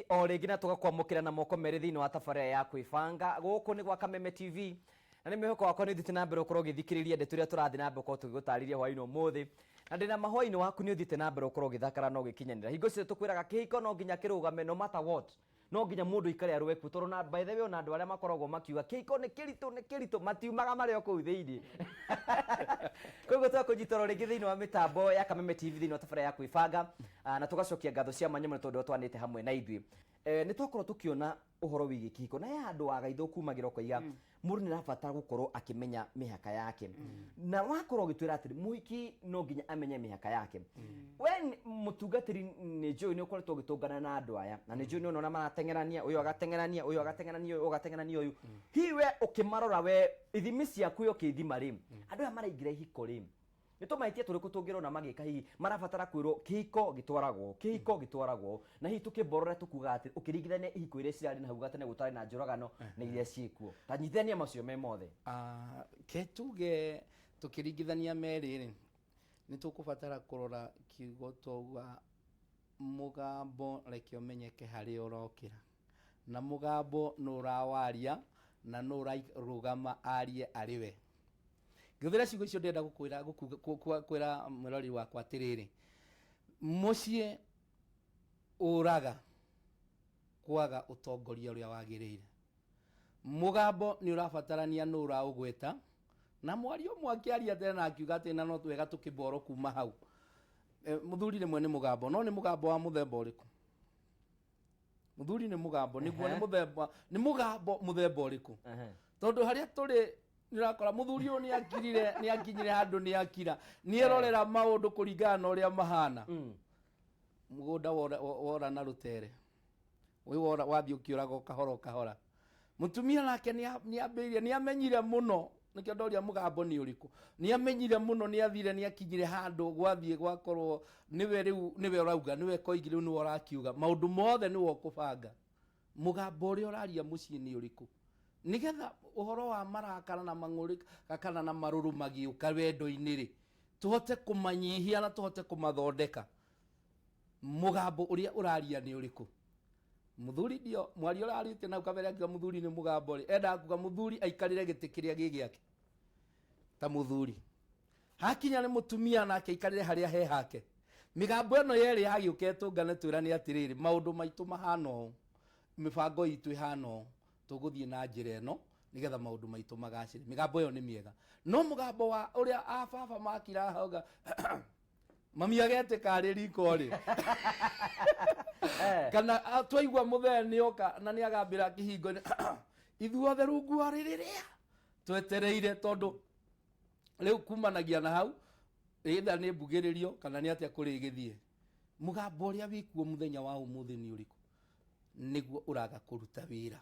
O rĩngĩ na tũgakwamũkĩra na moko merĩ thĩinĩ wa tabarĩra ya Kwĩbanga. Gũkũ nĩ gwa Kameme TV, na nĩ mwĩhoko wakwa nĩ ũthiĩte na mbere gũkorwo ũgĩthikĩrĩria ndeto iria tũrathiĩ na mbere gũkorwo tũgĩgũtarĩria hwaĩ-inĩ ũmũthĩ. Na ndĩna ma hwaĩ-inĩ waku nĩ ũthiĩte na mbere gũkorwo ũgĩthakara na ũgĩkinyanĩra. Hingo ciothe tũkwĩraga kĩhiko no nginya kĩrũgame no matter what. No nginya mũndũ aikare arũe kuo tondũ na by the way ona andũ arĩa makoragwo makiuga kĩhiko nĩ kĩritũ nĩ kĩritũ matiumaga marĩ o kũu thĩinĩ. Koguo twakũnyita oro rĩngĩ thĩinĩ wa mĩtambo ya Kameme TV thĩinĩ wa tabarĩra ya Kwĩbanga. Na tũgacokia ngatho cia mwanya mũno tondũ twanĩte hamwe na ithuĩ. Nĩ twakorwo tũkĩona ũhoro wĩgiĩ kĩhiko na he handũ wagaitha ũkumagĩra ũkoiga mũndũ nĩ arabatara gũkorwo akĩmenya mĩhaka yake. Na wakorwo ũgĩtwĩra atĩrĩ mũhiki no nginya amenye mĩhaka yake. We mũtungatĩri nĩ njũĩ nĩ ũkoretwo ũgĩtũngana na andũ aya na nĩ njũĩ nĩ ũrona marateng'erania, ũyũ agateng'erania, ũyũ agateng'erania, ũyũ agateng'erania ũyũ. Hihi we ũkĩmarora we ithimi ciaku we ũkĩithima rĩ, andũ aya maraingĩra ihiko rĩ, nĩ tũmahĩtia tũrĩkũ tũngĩrona magĩka hihi marabatara kwĩrwo kĩhiko gĩtwaragwo kĩhiko gĩtwaragwo na hihi tũkĩmborora tũkuga atĩ ũkĩringithania ihiko iria cirarĩ na hau gatene gũtarĩ na njũragano na iria ciĩkuo, ta nyitithania macio me mothe. Ke tuge tũkĩringithania merĩ rĩ, nĩ tũkũbatara kũrora kiugo twauga mũgambo reke ũmenyeke harĩa ũrokĩra, na mũgambo nũ ũrawaria na nũ ũrarũgama arie arĩ we. Ngĩhũthĩra ciugo icio ndĩrenda gũkwĩra kwĩra mwĩroreri wakwa atĩrĩrĩ, mũciĩ ũraga kwaga ũtongoria ũrĩa wagĩrĩire. Mũgambo nĩ ũrabatarania nũ ũraũgweta, na mwaria ũmwe akĩaria tene na akiuga atĩ na no wega tũkĩmboro kuma hau. Mũthuri rĩmwe nĩ mũgambo, no nĩ mũgambo wa mũthemba ũrĩkũ? Mũthuri nĩ mũgambo, nĩguo nĩ mũthemba, nĩ mũgambo mũthemba ũrĩkũ? Tondũ harĩa tũrĩ nĩ ũrakora mũthuri ũyũ nĩ akirire, nĩ akinyire handũ nĩ akira, nĩ erorera maũndũ kũringana na ũrĩa mahana. Mũgũnda wora na rũtere, ũyũ wora wathiĩ ũkĩũraga o kahora o kahora. Mũtumia nake nĩ ambĩrĩirie, nĩ amenyire mũno, nĩkĩo ndoria mũgambo nĩ ũrĩkũ, nĩ amenyire mũno, nĩ athire, nĩ akinyire handũ gwathiĩ gwakorwo nĩwe rĩu, nĩwe ũrauga, nĩwe koigi rĩu nĩwe ũrakiuga, maũndũ mothe nĩwe ũkũbanga. Mũgambo ũrĩa ũraria mũciĩ nĩ ũrĩkũ? Nĩgetha ũhoro wa marakara na mang'ũrĩ kana na marũrũ magĩũka wendo-inĩ rĩ, tũhote kũmanyihia na tũhote kũmathondeka. Mũgambo ũrĩa ũraria nĩ ũrĩkũ? Mũthuri ndio mwaria ũrarĩtie na kabere akiuga mũthuri nĩ mũgambo rĩ, endaga kuga mũthuri aikarĩre gĩtĩ kĩrĩa gĩ gĩake ta mũthuri. Hakinya nĩ mũtumia nake aikarĩre harĩa he hake. Mĩgambo ĩno yerĩ yagĩũka ĩtũngane twĩrane atĩrĩrĩ, maũndũ maitũ mahana ũũ, mĩbango itũ ĩhana ũũ, tũgũthiĩ na njĩra ĩno nĩgetha maũndũ maitũ magacĩre. Mĩgambo ĩyo nĩ mĩega, no mũgambo wa ũrĩa a baba makira hauga mami agetĩka arĩ riko rĩ, kana twaigua mũthee nĩoka na nĩagambĩra kĩhingo-inĩ ithuothe rungu wa rĩrĩrĩa twetereire, tondũ rĩu kumanagia na hau either nĩ mbugĩrĩrio kana nĩ atĩa kũrĩ gĩthiĩ. Mũgambo ũrĩa wĩkuo mũthenya wa ũmũthĩ nĩ ũrĩkũ? Nĩguo ũraga kũruta wĩra,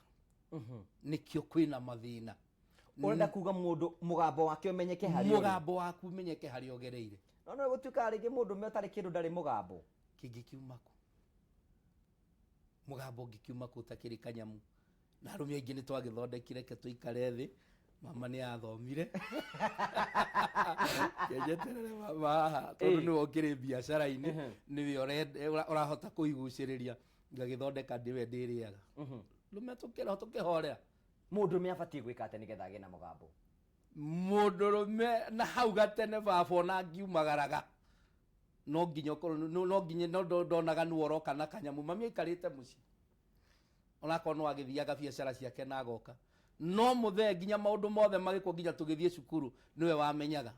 nĩkĩo kwĩna mathĩna. Ũrenda kuga mũndũ mũgambo wake ũmenyeke harĩa ũrĩ. Mũgambo waku ũmenyeke harĩa ũgereire. No no gũtuĩka rĩngĩ mũndũ ũmwe ũtarĩ kĩndũ ndarĩ mũgambo. Kĩngĩkiuma kũ? Mũgambo ũngĩkiuma kũ ũtakĩrĩ kanyamu? Na arũme aingĩ nĩ twagĩthondekire, reke tũikare thĩ, mama nĩ athomire. Njeterere mama haha, tondũ nĩwe ũkĩrĩ biacara-inĩ, nĩwe ũrahota kũigucĩrĩria. Ngagĩthondeka nĩwe ndĩrĩaga. Rũme tũkĩhorera. Mũndũrũme abatiĩ gwĩka atĩa nĩgetha agĩe na mũgambo? Mũndũrũme na hau gatene baba ona ngiumagaraga, no nginya ũkorwo, no, no nginya, no ndonaga nĩwe ũroka na kanyamu. Mami aikarĩte mũciĩ, onakorwo no agĩthiaga biacara ciake na agoka, no mũthee nginya maũndũ mothe magĩkwo nginya tũgĩthiĩ cukuru nĩwe wamenyaga.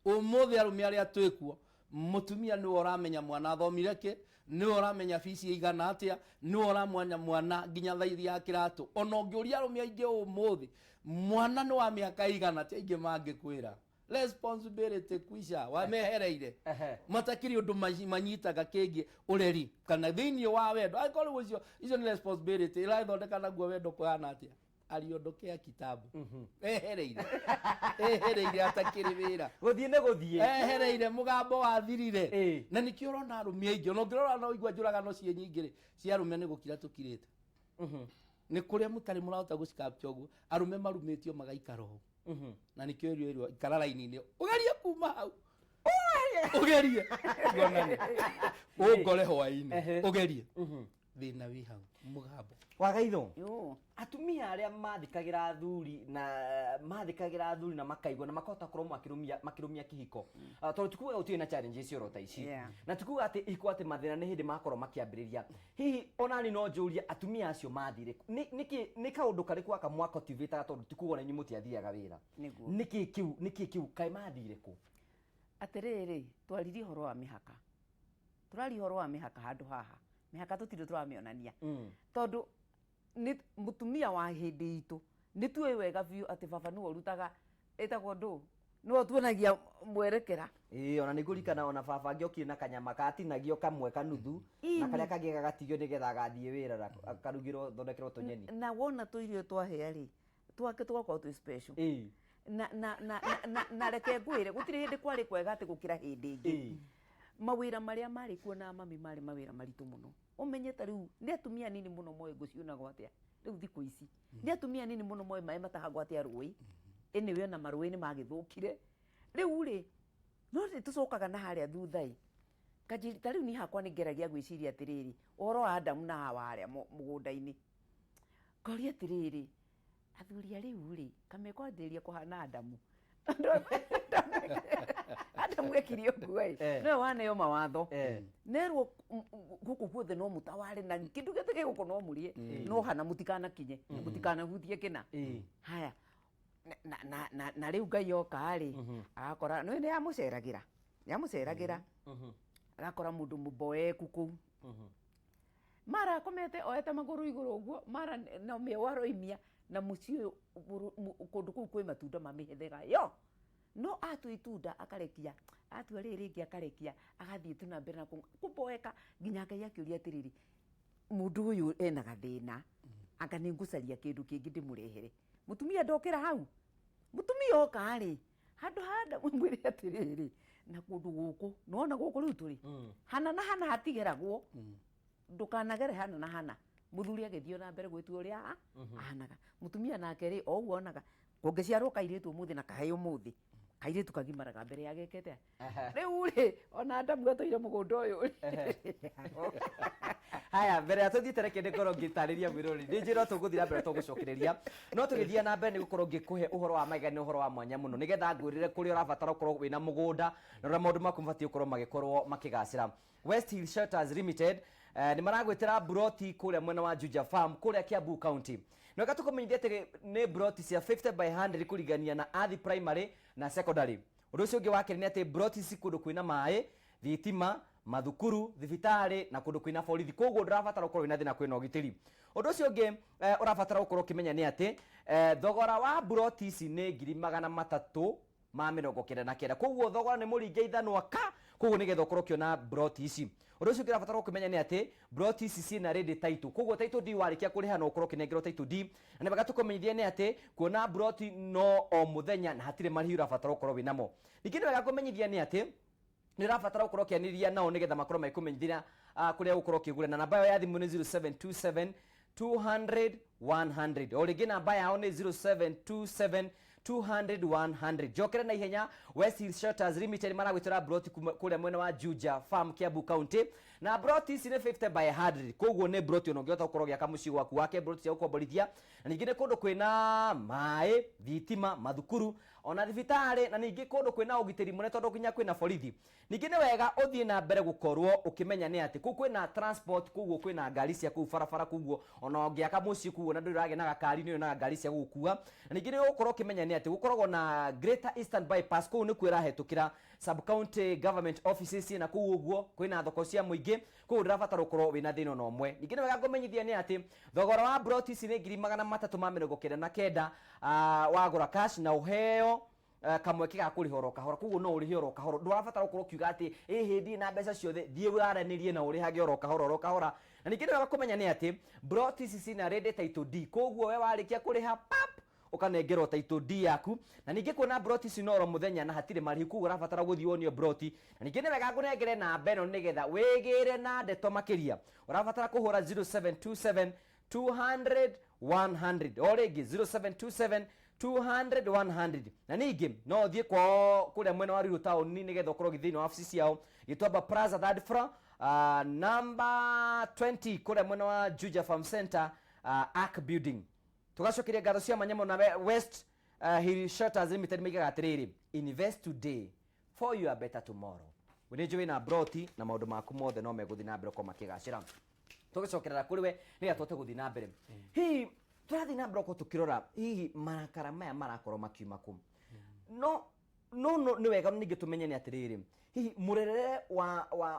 Ũmũthĩ arũme arĩa twĩkuo, mũtumia nĩwe ũramenya mwana athomire kĩ, nĩwe ũramenya bici ĩigana atĩa, nĩwe ũramenya mwana nginya thaithi ya kĩratũ. Ona ũngĩũria arũme aingĩ ũmũthĩ, mwana nĩ wa mĩaka ĩigana atĩa, aingĩ mangĩkwĩra responsibility kwisha wamehereire. Matakĩrĩ ũndũ manyitaga kĩgiĩ ũreri kana thĩinĩ wa wendo. Angĩkorwo rĩu icio nĩ responsibility ĩrathondeka naguo wendo kũhana atĩa? Aliondokea kitambo. Ehereire. Ehereire atakĩrĩ wĩra. Gũthiĩ nĩ gũthiĩ. Ehereire mũgambo wathirire. Na nĩkĩo ũrona arũme aingĩ, ona ũngĩrora no ũigua njũragano ciĩ nyingĩ rĩ, cia arũme nĩ gũkira tũkirĩte. Nĩ kũrĩa mũtarĩ mũrahota gũcikapcha ũguo, arũme marumĩtio magaikara ũũ. Na nĩkĩo ĩrio ĩrwo ikara raini-inĩ, ũgerie kuma hau. Ũgerie. Tuonane. Ũngore hwaĩ-inĩ. Ũgerie. Thĩna wĩ hau mũgambo. Wagaitho. Yo. Atumia arĩa mathikagĩra athuri na mathikagĩra athuri na makaigua na makahota gũkorwo makĩrũmia makĩrũmia kĩhiko. Ah, tondũ tikuga gũtirĩ na challenges oro ta ici. Na tikuga atĩ ihiko atĩ mathĩna nĩ hĩndĩ makorwo makĩambĩrĩria. Hihi onani no njũrie atumia acio mathire kũ? Nĩ nĩkĩ nĩ kaũndũ karĩkũ gaka mwakotivĩtaga tondũ tikuga ona inyuĩ mũtiathiaga wĩra? Nĩguo. Nĩkĩ kĩu nĩkĩ kĩu kaĩ mathire kũ? Atĩrĩrĩ, twaririe ũhoro wa mĩhaka. Tũraria ũhoro wa mĩhaka handũ haha. Mĩhaka tũtirĩ tũramĩonania. Tondũ nĩ mũtumia wa hĩndĩ itũ nĩ tuoĩ wega biũ atĩ baba nĩwe ũrutaga ĩtagwo ndũ nĩwe ũtuonagia mwerekera. Ĩĩ, ona nĩ ngũririkana ona baba angĩokire na kanyama gatinagio kamwe kanuthu na karĩa kangĩ gagatigio nĩgetha agathiĩ wĩra nako, akarugĩrwo thondekerwo tũnyeni. Na wona tũirio twahĩa rĩ, twake tũgakorwo twĩ special. Na, na, na, na, na, na reke ngwĩre gũtirĩ hĩndĩ kwarĩ kwega atĩ gũkĩra hĩndĩ ĩngĩ. Mawĩra marĩa marĩ kuo na mami marĩ mawĩra maritũ mũno. Ũmenye ta rĩu nĩ atumia anini mũno moĩ ngũciunagwo atĩa rĩu thikũ ici. Nĩ atumia anini mũno moĩ maĩ matahagwo atĩa rũĩ. Anyway ona marũĩ nĩ magĩthũkire. Rĩu rĩ, no nĩ tũcokaga na harĩa thutha ĩ, kanjĩri ta rĩu niĩ hakwa nĩ ngeragia gwĩciria atĩrĩrĩ, ũhoro wa Adamu na Hawa harĩa mũgũnda-inĩ. Ngoria atĩrĩrĩ, athuri a rĩu rĩ, kamekwambĩrĩria kũhana Adamu. Adamu ekire ũguo ĩ, nĩwe waneo mawatho. Nerwo gũkũ guothe no mũtaware na kĩndũ gĩothe gĩ gũkũ no mũrĩe, no hana mũtikanakinye, mũtikanahutie kĩna. Haya, na, na, na, na rĩu Ngai oka rĩ, agakora nĩ nĩ amũceragĩra, nĩ amũceragĩra, agakora mũndũ mũboeku kũu. Mara akomete oete magũrũ igũrũ ũguo, mara no mĩeũ aroimia, na mũciĩ ũyũ kũndũ kũu kwĩ matunda ma mĩhĩrĩga yo. No atua itunda akarekia, atua rĩrĩ rĩngĩ akarekia, agathiĩ tu na mbere na kũboeka nginya Ngai akĩũria atĩrĩrĩ, mũndũ ũyũ ena gathĩna, anga nĩ ngũcaria kĩndũ kĩngĩ ndĩmũrehere. Mũtumia ndokĩra hau, mũtumia oka rĩ, handũ ha Adamu amwĩre atĩrĩrĩ, na kũndũ gũkũ, nĩwona gũkũ rĩu tũrĩ, hana na hana hatigeragwo, ndũkanagere hana na hana. Mũthuri agĩthiĩ na mbere gwĩtua ũrĩa ahanaga. Mũtumia nake rĩ, o ũguo onaga, kũngĩciarwo kairĩtu ũmũthĩ na kahĩĩ ũmũthĩ, kairĩtu kagimaraga mbere ya gekete atĩa? Rĩu rĩ, ona Adamu atũire mũgũnda ũyũ rĩ. Haya, mbere ya tũthiĩte reke ndĩkorwo ngĩtarĩria mwĩroreri. Nĩ njĩra tũgũthiĩ na mbere tũgũcokereria. No tũgĩthiĩ na mbere nĩ gũkorwo ngĩkũhe ũhoro wa magegania, ũhoro wa mwanya mũno. Nĩgetha ngwĩrĩre kũrĩa ũrabatara ũkorwo wĩna mũgũnda na ũrĩa maũndũ maku mabatiĩ gũkorwo magĩkorwo makĩgacĩra. West Hill Shelters Limited nĩ maragwĩtĩra mburoti kũrĩa mwena wa Juja Farm kũrĩa Kiambu County. Na reke tũkũmenyithie atĩ nĩ mburoti cia 50 by 100 kũringania na Athi Primary na Secondary. Ũndũ ũcio ũngĩ wa kerĩ nĩ atĩ mburoti ici kũndũ kwĩna maĩ, thitima, mathukuru, thibitarĩ na kũndũ kwĩna borithi. Koguo ndũrabatara ũkorwo wĩna thĩna kwĩna ũgitĩri. Ũndũ ũcio ũngĩ ũrabatara gũkorwo ũkĩmenya nĩ atĩ thogora wa mburoti ici nĩ 399,000. Koguo thogora nĩ mũringe ithanwa ka, koguo nĩgetha ũkorwo ũkĩona mburoti ici. Ũndũ ũcio ũngĩ ũrabatara kũmenya nĩ atĩ mburoti ici ciĩna ready title. Koguo title deed warĩkia kũrĩha no ũkorwo ũkĩnengerwo title deed. Na nĩ wega tũkũmenyithie nĩ atĩ kuona mburoti no o mũthenya na hatirĩ marĩhi ũrabatara ũkorwo wĩnamo. Ningĩ nĩ wega kũmenyithia nĩ atĩ nĩ ũrabatara gũkorwo ũkĩanĩria nao nĩgetha makorwo magĩkũmenyithia kũrĩa ũgũkorwo ũkĩgũra, na namba yao ya thimũ nĩ 0727 200 100. O rĩngĩ namba yao nĩ 0727 200 100. Njokere na ihenya, West Hill Shelters Limited maragwĩtĩra mburoti kũrĩa mwena wa Juja Farm, Kiambu County, na mburoti ici nĩ 50 by 100. Koguo nĩ mburoti ona ũngĩhota gũkorwo ũgĩaka mũciĩ gwaku wake mburoti cia gũkomborithia, na ningĩ nĩ kũndũ kwĩna maĩ, thitima, mathukuru ona thibitarĩ, na ningĩ kũndũ kwĩna ũgitĩri mũnene tondũ nginya kwĩna borithi. Ningĩ nĩ wega ũthiĩ na mbere gũkorwo ũkĩmenya nĩ atĩ kũu kwĩna transport, koguo kwĩna ngari cia kũu barabara, koguo ona ũngĩaka mũciĩ kũu ona ndũrĩ ũragĩa na gakari nĩ ũrĩonaga ngari cia gũgũkua. Na ningĩ nĩ ũgũkorwo ũkĩmenya nĩ atĩ gũkoragwo na Greater Eastern Bypass, kũu nĩkuo ĩrahetũkĩra sub county government offices ciĩna kũu ũguo, kwĩna thoko cia mũingĩ, koguo ndũrabatara ũkorwo wĩna thĩna ona ũmwe. Ningĩ nĩ wega ngũmenyithia nĩ atĩ thogora wa mburoti ici nĩ 399,000, wagũra cash na ũheo kamweke ga kũrĩha oro kahora, koguo no ũrĩhe oro kahora, ndũrabatara gũkorwo ũkiuga atĩ ĩ hĩndĩ na mbeca ciothe, thiĩ waranĩrie na ũrĩhage oro kahora oro kahora. Na ningĩ nĩ wega kũmenya nĩ atĩ mburoti ici ciĩna ready title deed, koguo we warĩkia kũrĩha pap ũkanengerwo title deed yaku. Na ningĩ kuona mburoti ici no oro mũthenya na hatirĩ marĩhi, koguo ũrabatara gũthiĩ wonio mburoti. Na ningĩ nĩ wega ngũnengere namba ĩno nĩgetha wĩgĩre na ndeto makĩria, ũrabatara kũhũra 0727 200 100, o rĩngĩ 0727 200 100. Na ningĩ no ũthiĩ kwao kũrĩa mwena wa Ruiru taũni nĩgetha ũkorwo ũgĩthiĩ thĩinĩ wa wabici ciao Gĩtuamba Plaza third floor. Number 20 kũrĩa mwena wa Juja Farm Center, Ark Building. Tũgacokeria ngatho cia mwanya mũno na West Hill Shutters Limited maigaga atĩrĩrĩ, invest today for your better tomorrow. Nĩ njũĩ na broti na maũndũ maku mothe no megũthiĩ na mbere gũkorwo makĩgacĩra. Tũgĩcokerera kũrĩ we nĩgetha tũhote gũthiĩ na mbere. Hihi tũrathiĩ na mbere gũkorwo tũkĩrora hihi marakara maya marakorwo makiuma kũ? No no no nĩ wega ningĩ tũmenye nĩ atĩrĩrĩ, hihi mũrerere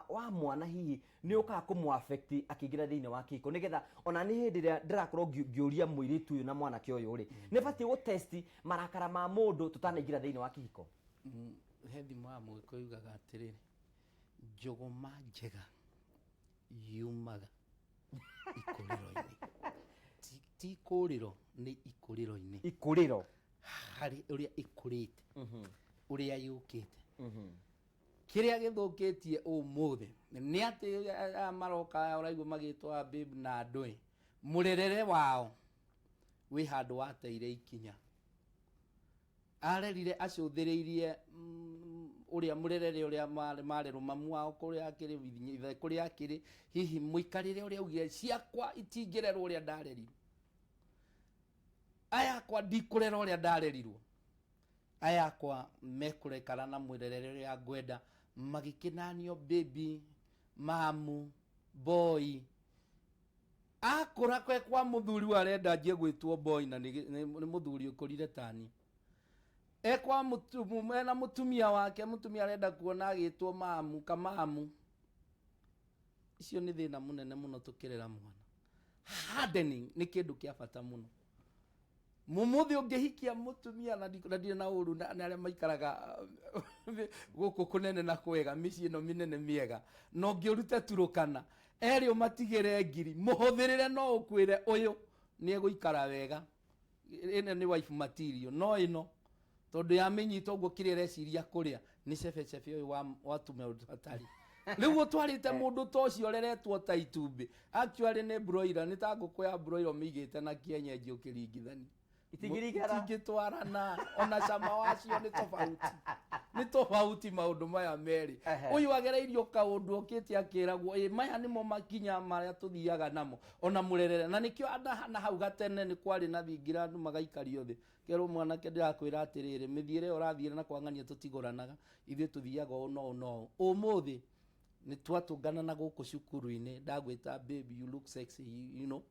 wa mwana hihi nĩ ũkaga kũmũ affect akĩingĩra thĩinĩ wa kĩhiko, nĩgetha ona nĩ hĩndĩ ĩrĩa ndĩrakorwo ngĩũria mũirĩtu ũyũ na mwanake ũyũ rĩ, nĩ batiĩ gũ test marakara ma mũndũ tũtanaingĩra thĩinĩ wa kĩhiko? He thimo ya Mũgĩkũyũ yugaga atĩrĩrĩ, njũgũma njega yumaga ikũrĩro-inĩ. Ti ikũrĩro, nĩ ikũrĩro-inĩ. Ikũrĩro. Harĩ ũrĩa ĩkũrĩte, ũrĩa yũkĩte. Kĩrĩa gĩthũkĩtie ũmũthĩ nĩ atĩ aya maroka aya ũraigua magĩtwo a babe na andũ ĩ, mũrerere wao wĩ handũ wateire ikinya. Arerire acũthĩrĩirie ũrĩa mũrerere ũrĩa marerwo mamu wao kũrĩa akĩrĩ, ithe kũrĩa akĩrĩ, hihi mũikarĩre ũrĩa augire ciakwa itingĩrerwo ũrĩa ndarerirwo, aya akwa ndikũrera ũrĩa ndarerirwo, aya akwa mekũrekara na mũrerere ũrĩa ngwenda, magĩkĩnanio baby, mamu, boy. Akũra kwe kwa mũthuri ũyũ arenda anjie gwĩtwo boy, na nĩ mũthuri ũkũrire tani. E kwa ena mũtumia wake, mũtumia arenda kuona agĩtwo mamu, kamamu. Icio nĩ thĩna mũnene mũno tũkĩrera mwana. Hardening nĩ kĩndũ kĩa bata mũno. Mũmũthĩ ũngĩhikia mũtumia na ndirĩ na ũru na arĩa maikaraga gũkũ kũnene na kwega, mĩciĩ ĩno mĩnene mĩega, na ũngĩũrute Turukana, erĩ ũmatigĩre ngiri, mũhũthĩrĩre no ũkwĩre ũyũ nĩ egũikara wega. Ĩno nĩ wife material, no ĩno tondũ yamĩnyita ũguo kĩrĩa ĩreciria kũrĩa nĩ cebecebe ũyũ wa tũmaũndũ hatarĩ. Rĩu ũtwarĩte mũndũ ta ũcio ũreretwo ta itumbĩ, actually nĩ broiler, nĩ ta ngũkũ ya broiler ũmĩigĩte na kienyeji ũkĩringithania. Itingĩringana. Itingĩtwarana, ona cama wacio nĩ tofauti. Nĩ tofauti maũndũ maya merĩ. Ũyũ agereirio kaũndũ okĩte akĩragwo, ĩ maya nĩmo makinya marĩa tũthiaga namo, ona mũrerere. Na nĩkĩo na hau gatene nĩ kwarĩ na thingira andũ magaikario thĩ. Kerwo mwanake ndĩrakwĩra atĩrĩrĩ, mĩthiĩre ĩyo ũrathiĩ na kwang'ania tũtigũranaga, ithuĩ tũthiaga ũũ na ũũ na ũũ. Ũmũthĩ nĩ twatũngana na gũkũ cukuru-inĩ, ndagwĩta babe, you look sexy, you know.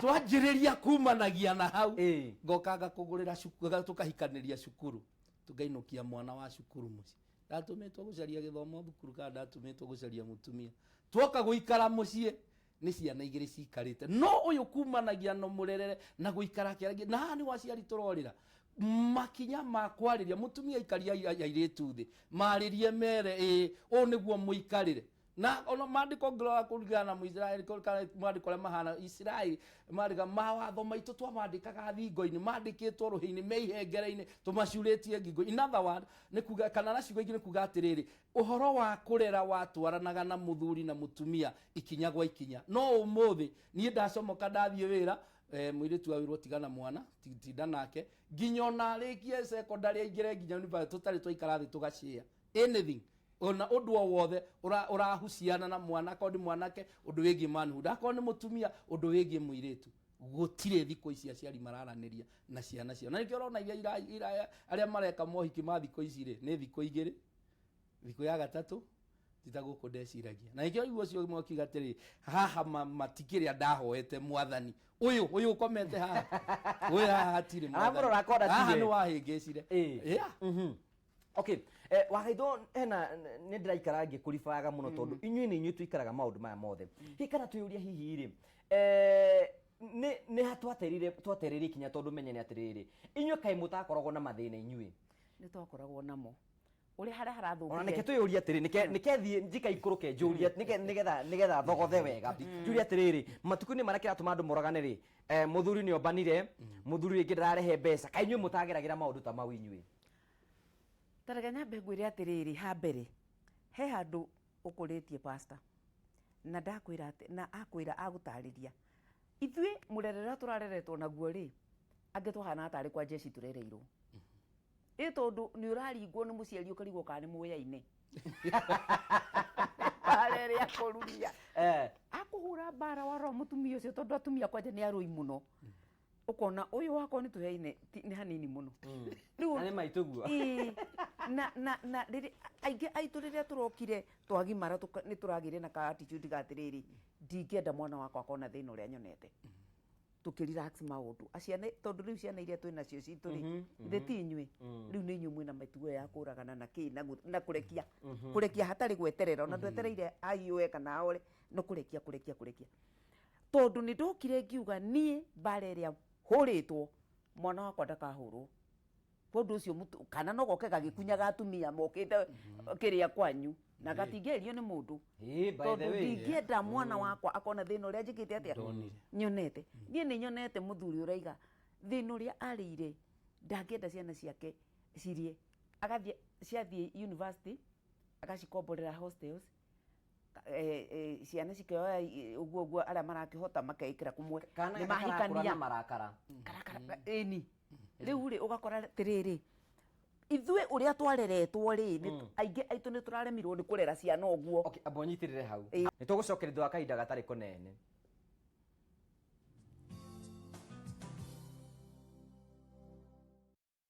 Twanjĩrĩria kumanagia na hau, ngoka ngakũgũrĩra cukuru, tũkahikanĩria cukuru, tũkainũkia mwana wa cukuru mũciĩ. Ndatũmĩtwo gũcaria gĩthomo thukuru kana ndatũmĩtwo gũcaria mũtumia. Twoka gũikara mũciĩ nĩ ciana igĩrĩ cikarĩte, no ũyũ kumanagia na mũrerere na gũikara akĩaragia. Na haha nĩ waciari tũrorĩra makinya ma kwarĩria mũtumia aikaria airĩtu thĩ, marĩrie mere ĩ ũũ nĩguo mũikarĩre. Na ona maandĩko ngĩrora kũringana na Mũisiraeli, kana maandĩko ũrĩa mahana Isiraeli, maandĩka mawatho maitũ twamandĩkaga thingo-inĩ, mandĩkĩtwo rũhĩ-inĩ, me ihengere-inĩ, tũmacurĩtie ngingo. In other words, nĩ kuga, kana na ciugo ingĩ nĩ kuga atĩrĩrĩ, ũhoro wa kũrera watwaranaga na mũthuri na mũtumia ikinya gwa ikinya. No ũmũthĩ niĩ ndacomoka ndathiĩ wĩra, mũirĩtu awĩrwo tigana mwana, tinda nake nginya ona arĩkie secondary aingĩre nginya university, tũtarĩ twaikara thĩ tũgashare anything, ona ũndũ o wothe ũrahuciana na mwana, akorwo nĩ mwanake ũndũ wĩgiĩ manhood, akorwo nĩ mũtumia ũndũ wĩgiĩ mũirĩtu. Gũtirĩ thikũ ici aciari mararanĩria na ciana ciao. Na nĩkĩo ũrona iria arĩa mareka mohiki ma thikũ ici rĩ, nĩ thikũ igĩrĩ, thikũ ya gatatũ ti ta gũkũ ndeciragia. Na nĩkĩo ũiguo ũcio ũmwe akiuga atĩrĩ, haha matikĩrĩa ndahoete mwathani ũyũ, ũyũ ũkomete haha, ũyũ haha hatirĩ mwathani. Aramũrora akona Haha tirĩ. nĩ wahĩngĩcire. Yeah. Okay. Wagaithwo hena nĩ ndĩraikara ngĩkũribaga mũno tondũ inyuĩ nĩ inyuĩ tũikaraga maũndũ maya mothe. Hihi kana twĩyũria hihi rĩ, nĩ ha twaterire ikinya tondũ menye nĩ atĩrĩrĩ, inyuĩ kaĩ mũtakoragwo na mathĩna inyuĩ? Nĩ twakoragwo namo. Ũrĩa harĩa harathũkire. Ona nĩke twĩyũrie atĩrĩ, nĩke thiĩ njikaikũrũke njũrie, nĩgetha thogothe wega. Njũrie atĩrĩrĩ, matukũ-inĩ marĩa kĩratũma andũ moragane rĩ, mũthuri nĩ ombanire, mũthuri rĩngĩ ndararehe mbeca, kaĩ inyuĩ mũtageragĩra maũndũ ta mau inyuĩ? Ta reke nyambe ngwĩre atĩrĩrĩ, ha mbere, he handũ ũkũrĩtie pastor, na ndakwĩra atĩ, na akwĩra agũtarĩria. Ithuĩ mũrerere ũrĩa tũrareretwo naguo rĩ, angĩ twahanaga tarĩ kwa jeshi tũrereirwo. Ĩ tondũ nĩ ũraringwo nĩ mũciari ũkarigwo kana nĩ mũyaine. Mbara ĩrĩa akũrumia. Akũhũra mbara warora mũtumia ũcio, tondũ atumia kwanja nĩ arũi mũno, ũkona ũyũ wakwa nĩ tũheaine nĩ hanini mũno. Rĩu Na nĩ maitũ guo. Ĩĩ, na rĩrĩ aingĩ aitũ rĩrĩa tũrokire twagimara, nĩ tũragĩire na ka attitude ga atĩrĩrĩ, ndingĩenda mwana wakwa akona thĩna ũrĩa nyonete. Tũkĩ relax maũndũ aciana, tondũ rĩu ciana iria twĩ nacio citũ rĩ, ithe ti inyuĩ rĩu nĩ inyuĩ mwĩna mĩtugo ya kũragana na kĩ na na kũrekia hatarĩ gweterera, ona ndwetereire ahiũe kana ahore, no kũrekia kũrekia kũrekia, tondũ nĩ ndokire ngiuga niĩ mbara ĩrĩa hũrĩtwo, mwana wakwa ndakahũrwo. Kwa ũndũ ũcio kana no goke gagĩkunyaga atumia mokĩte kĩrĩa kwanyu na gatingĩerio nĩ mũndũ. Ĩĩ, by the Tondũ way. ndingĩenda mwana wakwa akona thĩna ũrĩa njĩkĩte atĩa. Ndonire. Nyonete. Niĩ nĩ nyonete mũthuri ũraiga thĩna ũrĩa arĩire ndangĩenda ciana ciake cirie. Agathiĩ, ciathiĩ university, agacikomborera hostels, ciana cikĩoya ũguo ũguo, arĩa marakĩhota makeĩkĩra kũmwe. Kana nĩ gaka karakũra mahikania na marakara. Karakara ĩni. Rĩu rĩ, ũgakora atĩrĩrĩ, ithuĩ ũrĩa twareretwo rĩ, aingĩ aitũ nĩ tũraremirwo nĩ kũrera ciana ũguo. Okay, amba ũnyitĩrĩre hau. Nĩ tũgũcokeria thutha wa kahinda gatarĩ kũnene.